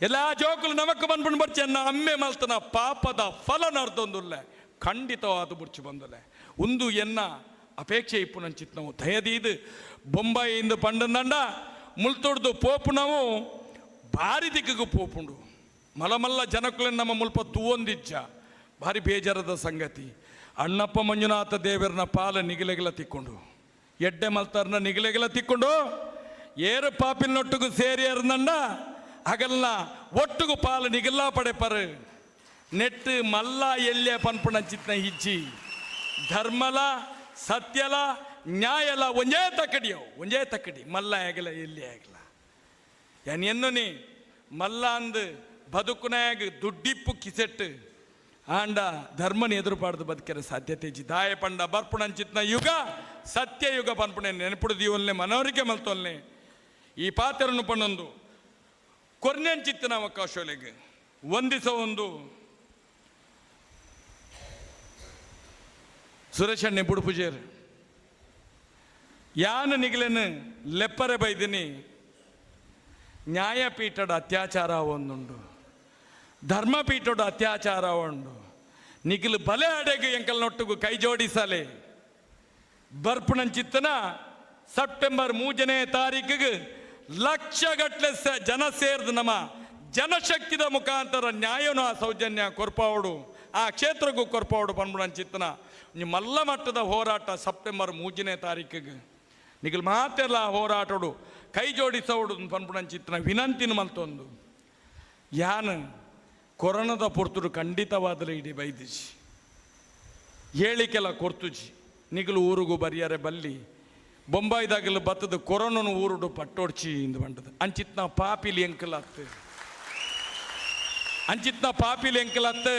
ಎಲ್ಲ ಜೋಕುಲು ನಮಕ್ ಬಂದ್ಬಿಟ್ಟು ಬರ್ಚಿ. ಅನ್ನ ಅಮ್ಮೆ ಮಲ್ತನ ಪಾಪದ ಫಲ ನರ್ದೊಂದುಲ್ಲೆ. ಖಂಡಿತವಾದ ಬುಡ್ಚು ಬಂದಲೆ ಉಂದು ಎನ್ನ ಅಪೇಕ್ಷೆ ಇಪ್ಪುನಂಚಿತ್ ನಾವು ದಯದೀದು ಬೊಂಬಾಯಿಂದ ಪಂಡಂದಂಡ ಮುಲ್ತೊಡ್ದು ಪೋಪು ನಾವು ಭಾರಿ ದಿಕ್ಕಿಗೆ ಪೋಪುಂಡು. ಮಲಮಲ್ಲ ಜನಕುలను ನಮ್ಮ ಮುಲ್ಪ ತೂವೊಂದಿಜ್ಜ ಭಾರಿ ಬೇಜಾರದ ಸಂಗತಿ. ಅಣ್ಣಪ್ಪ ಮಂಜುನಾಥ ದೇವರನ ಪಾಲ ನಿಗಿಲೆಗಿಲ ತಿಕ್ಕೊಂಡು ಎಡ್ಡೆ ಮಲ್ತಾರನ ನಿಗಿಲೆಗಿಲ ತಿಕ್ಕೊಂಡು ಏರು ಪಾಪಿನೊಟ್ಟಿಗೂ ಸೇರಿಯರ್ನಂಡ ಅಗಲ್ನ ಒಟ್ಟುಗು ಪಾಲು ನಿಗಿಲ್ಲ ಪಡೆಪರು ನೆಟ್ಟು ಮಲ್ಲ ಎಲ್ಯ ಪನ್ಪುಣಂಚಿತ್ನ ಇಜ್ಜಿ ಧರ್ಮಲ ಸತ್ಯಲ ನ್ಯಾಯಲ ಒಂಜೇ ತಕ್ಕಡಿಯವು ಒಂಜೇ ತಕ್ಕಡಿ ಮಲ್ಲ ಆಗಲ ಎಲ್ಲಿ ಆಗಲ. ಯಾನ್ ಎನ್ನುನಿ ಮಲ್ಲ ಅಂದು ಬದುಕುನಾಗ ದುಡ್ಡಿಪ್ಪು ಕಿಸೆಟ್ಟು ಆಂಡ ಧರ್ಮನ ಎದುರು ಪಾಡ್ದು ಬದುಕಿರ ಸಾಧ್ಯತೆ ಇಜ್ಜಿ. ದಾಯ ಪಂಡ ಬರ್ಪುಣಂಚಿತ್ನ ಯುಗ ಸತ್ಯಯುಗ ಪನ್ಪುಣೆ ನೆನಪುಡು ದೀವಲ್ನೆ ಮನವರಿಕೆ ಮಲ್ತೊಲ್ನೆ ಈ ಪಾತ್ರನು ಪಣ್ಣೊಂದು ಕೊರ್ನೆಂಚಿತ್ತಿನ ಅವಕಾಶಗಳಿಗೆ ವಂದಿಸ ಒಂದು ಸುರೇಶಣ್ಣೆ ಬುಡುಪುಜೇರು ಯಾನ ನಿಗಲೇನು ಲೆಪ್ಪರೆ ಬೈದಿನಿ. ನ್ಯಾಯಪೀಠದ ಅತ್ಯಾಚಾರ ಒಂದುಂಡು, ಧರ್ಮಪೀಠದ ಅತ್ಯಾಚಾರ ಉಂಡು. ನಿಗಿಲು ಬಲೆ ಅಡೆಗೆ ಎಂಕಲ್ನೊಟ್ಟಿಗೂ ಕೈ ಜೋಡಿಸಲೆ ಬರ್ಪುಣಂಚಿತ್ತನ ಸೆಪ್ಟೆಂಬರ್ 3ನೇ ತಾರೀಕಿಗೆ ಲಕ್ಷಗಟ್ಟಲೆ ಜನ ಸೇರಿದ ನಮ್ಮ ಜನಶಕ್ತಿದ ಮುಖಾಂತರ ನ್ಯಾಯನು ಆ ಸೌಜನ್ಯ ಕೊರ್ಪಾವಡು ಆ ಕ್ಷೇತ್ರಕ್ಕೂ ಕೊರ್ಪಾವಡು ಪನ್ಪುಣಂಚಿತ್ತನ ಮಲ್ಲ ಮಟ್ಟದ ಹೋರಾಟ ಸೆಪ್ಟೆಂಬರ್ 3ನೇ ತಾರೀಕಿಗೆ ನಿಗಲ್ ಮಾತೆಲ್ಲ ಹೋರಾಟೋಡು ಕೈ ಜೋಡಿಸೋಡು ಪನ್ಪುಣಂಚಿತ್ತನ ವಿನಂತಿನ ಮಲ್ತೊಂದು. ಯಾನ್ ಕೊರೋನಾದ ಪೊರ್ತುಡು ಖಂಡಿತವಾದಲೇ ಇಡೀ ಬೈದಿಜಿ ಹೇಳಿಕೆಲ್ಲ ಕೊರ್ತುಜಿ ನಿಗಲು ಊರುಗು ಬರಿಯಾರೆ ಬಲ್ಲಿ ಬೊಂಬಾಯ್ದಾಗಲು ಬತ್ತದ ಕೊರೋನನು ಊರುಡು ಪಟ್ಟೋಡ್ಚಿ ಇಂದು ಬಂಡದ ಅಂಚಿತ್ನ ಪಾಪಿಲಿ ಎಂಕಲತ್ತು ಅಂಚಿತ್ನ ಪಾಪಿಲಿ ಎಂಕಲತ್ತು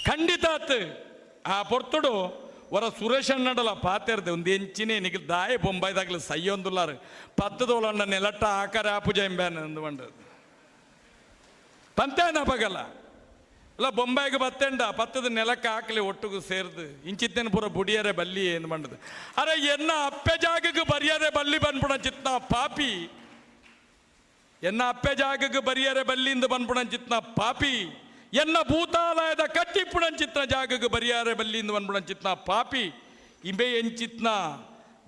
ಖಂಡಿತ ಆತ್. ಆ ಪೊರ್ತುಡು ವರ ಸುರೇಶ್ ಅನ್ನಡಲ ಪಾತೆರ್ದೆ ಒಂದು ಎಂಚಿನೇ ನಿಗಲ್ ದಾಯ ಬೊಂಬಾಯ್ದಾಗಲು ಸೈಯೊಂದುಲ್ಲಾರು ಪತ್ತದೋಲಣ್ಣ ನೆಲಟ್ಟ ಆಕಾರ ಆಪುಜ ಎಂಬ್ಯಾನ ಅಂದು ಬಂಡದು ಪಂತೇನ ಪಗಲ ಅಲ್ಲ ಬೊಂಬಾಯಿಗೆ ಬತ್ತೆಂಡ ಪತ್ತದ ನೆಲಕ್ಕೆ ಹಾಕಲಿ ಒಟ್ಟಿಗೂ ಸೇರ್ದು ಇಂಚಿತ್ತೇನು ಪೂರ ಬುಡಿಯರೆ ಬಲ್ಲಿ ಏನು ಬಂಡದು. ಅರೆ ಎನ್ನ ಅಪ್ಪೆ ಜಾಗಕ್ಕೆ ಬರಿಯರೆ ಬಲ್ಲಿ ಬಂದ್ಬಿಡ ಚಿತ್ನ ಪಾಪಿ, ಎನ್ನ ಅಪ್ಪೆ ಜಾಗಕ್ಕೆ ಬರಿಯರೆ ಬಲ್ಲಿಂದ ಬಂದ್ಬಿಡ ಚಿತ್ನ ಪಾಪಿ, ಎನ್ನ ಭೂತಾಲಯದ ಕಟ್ಟಿಪ್ಪುಡಂಚಿತ್ನ ಜಾಗಕ್ಕೆ ಬರಿಯಾರೆ ಬಲ್ಲಿಂದ ಬಂದ್ಬಿಡ ಚಿತ್ನ ಪಾಪಿ, ಇಂಬೆ ಎಂಚಿತ್ನ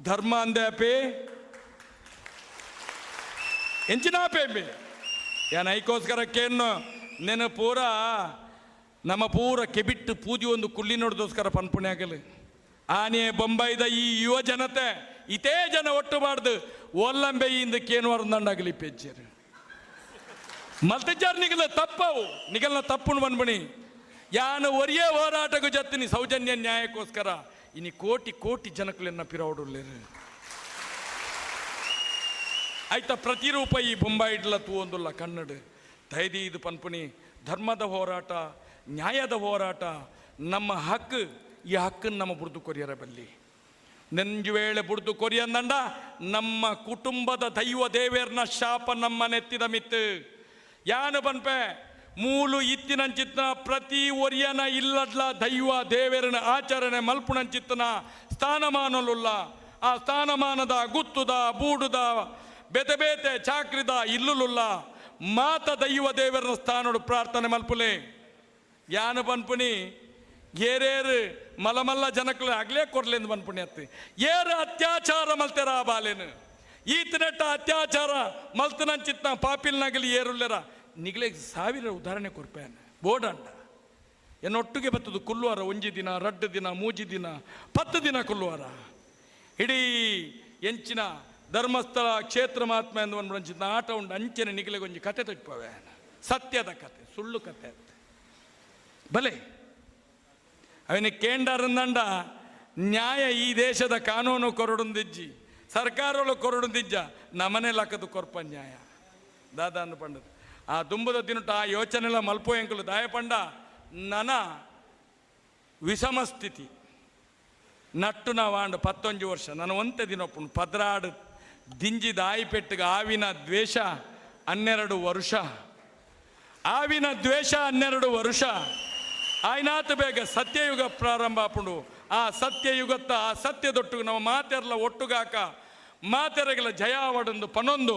ಧರ್ಮ ಅಂದೆ ಅಪೆ ಎಂಚಿನಾಪೆ ಇಂಬೆ ಏನ್ ಐಕೋಸ್ಕರ ಕೇನ್ನು ನೆನ ಪೂರ ನಮ್ಮ ಪೂರ ಕೆಬಿಟ್ಟು ಪೂಜೆ ಒಂದು ಕುಳ್ಳಿ ನೋಡ್ದೋಸ್ಕರ ಪನ್ಪುಣೆ ಆಗಲು ಆನೆ ಬೊಂಬೈದ ಈ ಯುವ ಜನತೆ ಇತೇ ಜನ ಒಟ್ಟು ಬಾರ್ದು ಒಲ್ಲಂಬೆ ಇಂದ ಕೇನು ದಂಡಾಗಲಿ ಪೆಜ್ಜರು ಮಲ್ತಜಾರ್ ನಿಗಲ ತಪ್ಪವು ನಿಗಲ್ನ ತಪ್ಪುನು ಬಂದ್ಬಣಿ ಯಾನು ಒರಿಯೇ ಹೋರಾಟಕ್ಕೂ ಜತ್ತಿನಿ ಸೌಜನ್ಯ ನ್ಯಾಯಕ್ಕೋಸ್ಕರ ಇನಿ ಕೋಟಿ ಕೋಟಿ ಜನಕುಲೆನ್ನ ಪಿರವಡುಲ್ಲೇರು ಆಯ್ತಾ ಪ್ರತಿರೂಪ ಈ ಬೊಂಬಾಯಿ ಇಡ್ಲ ತೂವೊಂದುಲ್ಲ ಕನ್ನಡ ದಯದಿ ಇದು ಪನ್ಪುಣಿ ಧರ್ಮದ ಹೋರಾಟ ನ್ಯಾಯದ ಹೋರಾಟ ನಮ್ಮ ಹಕ್ಕು ಈ ಹಕ್ಕನ್ನು ನಮ್ಮ ಬುಡ್ದು ಕೊರಿಯರ ಬಲ್ಲಿ ನೆಂಜು ವೇಳೆ ಬುಡ್ದು ಕೊರಿಯಂದಂಡ ನಮ್ಮ ಕುಟುಂಬದ ದೈವ ದೇವೇರ್ನ ಶಾಪ ನಮ್ಮ ನೆತ್ತಿದ ಮಿತ್ತು ಯಾನು ಪನ್ಪೆ ಮೂಲು ಇತ್ತಿನಂಚಿತ್ನ ಪ್ರತಿ ಒರಿಯನ ಇಲ್ಲಡ್ಲ ದೈವ ದೇವೇರನ ಆಚರಣೆ ಮಲ್ಪುಣಂಚಿತ್ತನ ಸ್ಥಾನಮಾನಲುಲ್ಲ ಆ ಸ್ಥಾನಮಾನದ ಗುತ್ತುದ ಬೂಡುದ ಬೇತೆ ಬೇತೆ ಚಾಕ್ರಿದ ಇಲ್ಲುಲುಲ್ಲ ಮಾತ ದೈವ ದೇವರನ ಸ್ಥಾನೋಡು ಪ್ರಾರ್ಥನೆ ಮಲ್ಪುಲೆ ಯಾನು ಪನ್ಪುನಿ ಏರೇರು ಮಲಮಲ್ಲ ಜನಕ್ಕಲು ಆಗ್ಲೇ ಕೊರ್ಲೆಂದು ಪನ್ಪುಣಿ ಅತ್ತಿ ಏರು ಅತ್ಯಾಚಾರ ಮಲ್ತೆರ ಆ ಬಾಲೇನು ಈತನೆಟ್ಟ ಅತ್ಯಾಚಾರ ಮಲ್ತನಂಚಿತ್ನ ಪಾಪಿಲ್ನಾಗಲಿ ಏರುಲ್ಲೆರ ನಿಗಲೇ ಸಾವಿರ ಉದಾಹರಣೆ ಕೊರ್ಪೇನೆ ಬೋಡಂಡ ಎನ್ನೊಟ್ಟಿಗೆ ಬತ್ತದು ಕುಲ್ಲುವಾರ ಒಂಜಿ ದಿನ ರಡ್ಡು ದಿನ ಮೂಜಿ ದಿನ 10 ದಿನ ಕುಲ್ಲುವಾರ ಇಡೀ ಎಂಚಿನ ಧರ್ಮಸ್ಥಳ ಕ್ಷೇತ್ರ ಮಹಾತ್ಮ ಎಂದು ಒಂದು ಆಟ ಉಂಡು ಅಂಚಿನ ನಿಗಲೆಗೊಂಜಿ ಒಂಜಿ ಕತೆ ತಟ್ಪವೆ ಸತ್ಯದ ಕತೆ ಸುಳ್ಳು ಕತೆ ಅಂತ ಬಲೆ ಅವನಿಗೆ ಕೇಂಡರಂದಂಡ ನ್ಯಾಯ ಈ ದೇಶದ ಕಾನೂನು ಕೊರಡುಂದಿಜ್ಜಿ ಸರ್ಕಾರಗಳು ಕೊರಡುಂದಿಜ್ಜ ನಮನೆ ಲಕ್ಕದು ಕೊರ್ಪ ನ್ಯಾಯ ದಾದಾ ಅಂದು ಪಂಡದು ಆ ದುಂಬದ ದಿನಟ ಆ ಯೋಚನೆಲ್ಲ ಮಲ್ಪೋ ಎಂಕುಲು ದಾಯಪಂಡ ನನ ವಿಷಮ ಸ್ಥಿತಿ ನಟ್ಟು ನಾವಾಂಡು 11 ವರ್ಷ ನಾನು ಒಂತೆ ದಿನೊಪ್ಪುಂಡು ಪದ್ರಾಡು ದಿಂಜಿ ದಾಯಿಪೆಟ್ಟಿಗೆ ಆವಿನ ದ್ವೇಷ 12 ವರುಷ ಆವಿನ ದ್ವೇಷ 12 ವರುಷ ಆಯ್ನಾತು ಬೇಗ ಸತ್ಯಯುಗ ಪ್ರಾರಂಭ ಆಪುಂಡು ಆ ಸತ್ಯಯುಗತ್ತ ಆ ಸತ್ಯದೊಟ್ಟಿಗೆ ನಮ್ಮ ಮಾತೆರ್ಲ ಒಟ್ಟುಗಾಕ ಮಾತೆರಗಲ ಜಯಾವಡೊಂದು ಪನೊಂದು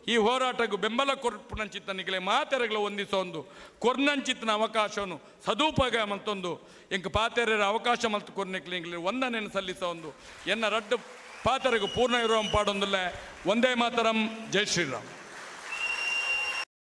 ಈ ಹೋರಾಟಗ್ ಬೆಂಬಲ ಕೊರ್ಪುನಂಚಿತ್ತ ನಿಕ್ಲೆ ಮಾತೆರೆಗ್ಲ ವಂದಿಸೊಂದು, ಕೊರ್ನಂಚಿತ್ತಿನ ಅವಕಾಶವನ್ನು ಸದುಪಯೋಗ ಮಲ್ತೊಂದು, ಎಂಕ್ ಪಾತೆರೆರ ಅವಕಾಶ ಮಲ್ತು ಕೊರ್ನಿಕ್ಲೆ ವಂದನೆಯನ್ನು ಸಲ್ಲಿಸೊಂದು, ಎನ್ನ ರಡ್ಡ್ ಪಾತೆರೆಗ್ ಪೂರ್ಣ ವಿರಾಮ ಪಾಡೊಂದುಲ್ಲೆ. ವಂದೇ ಮಾತರಂ, ಜೈ ಶ್ರೀರಾಮ್.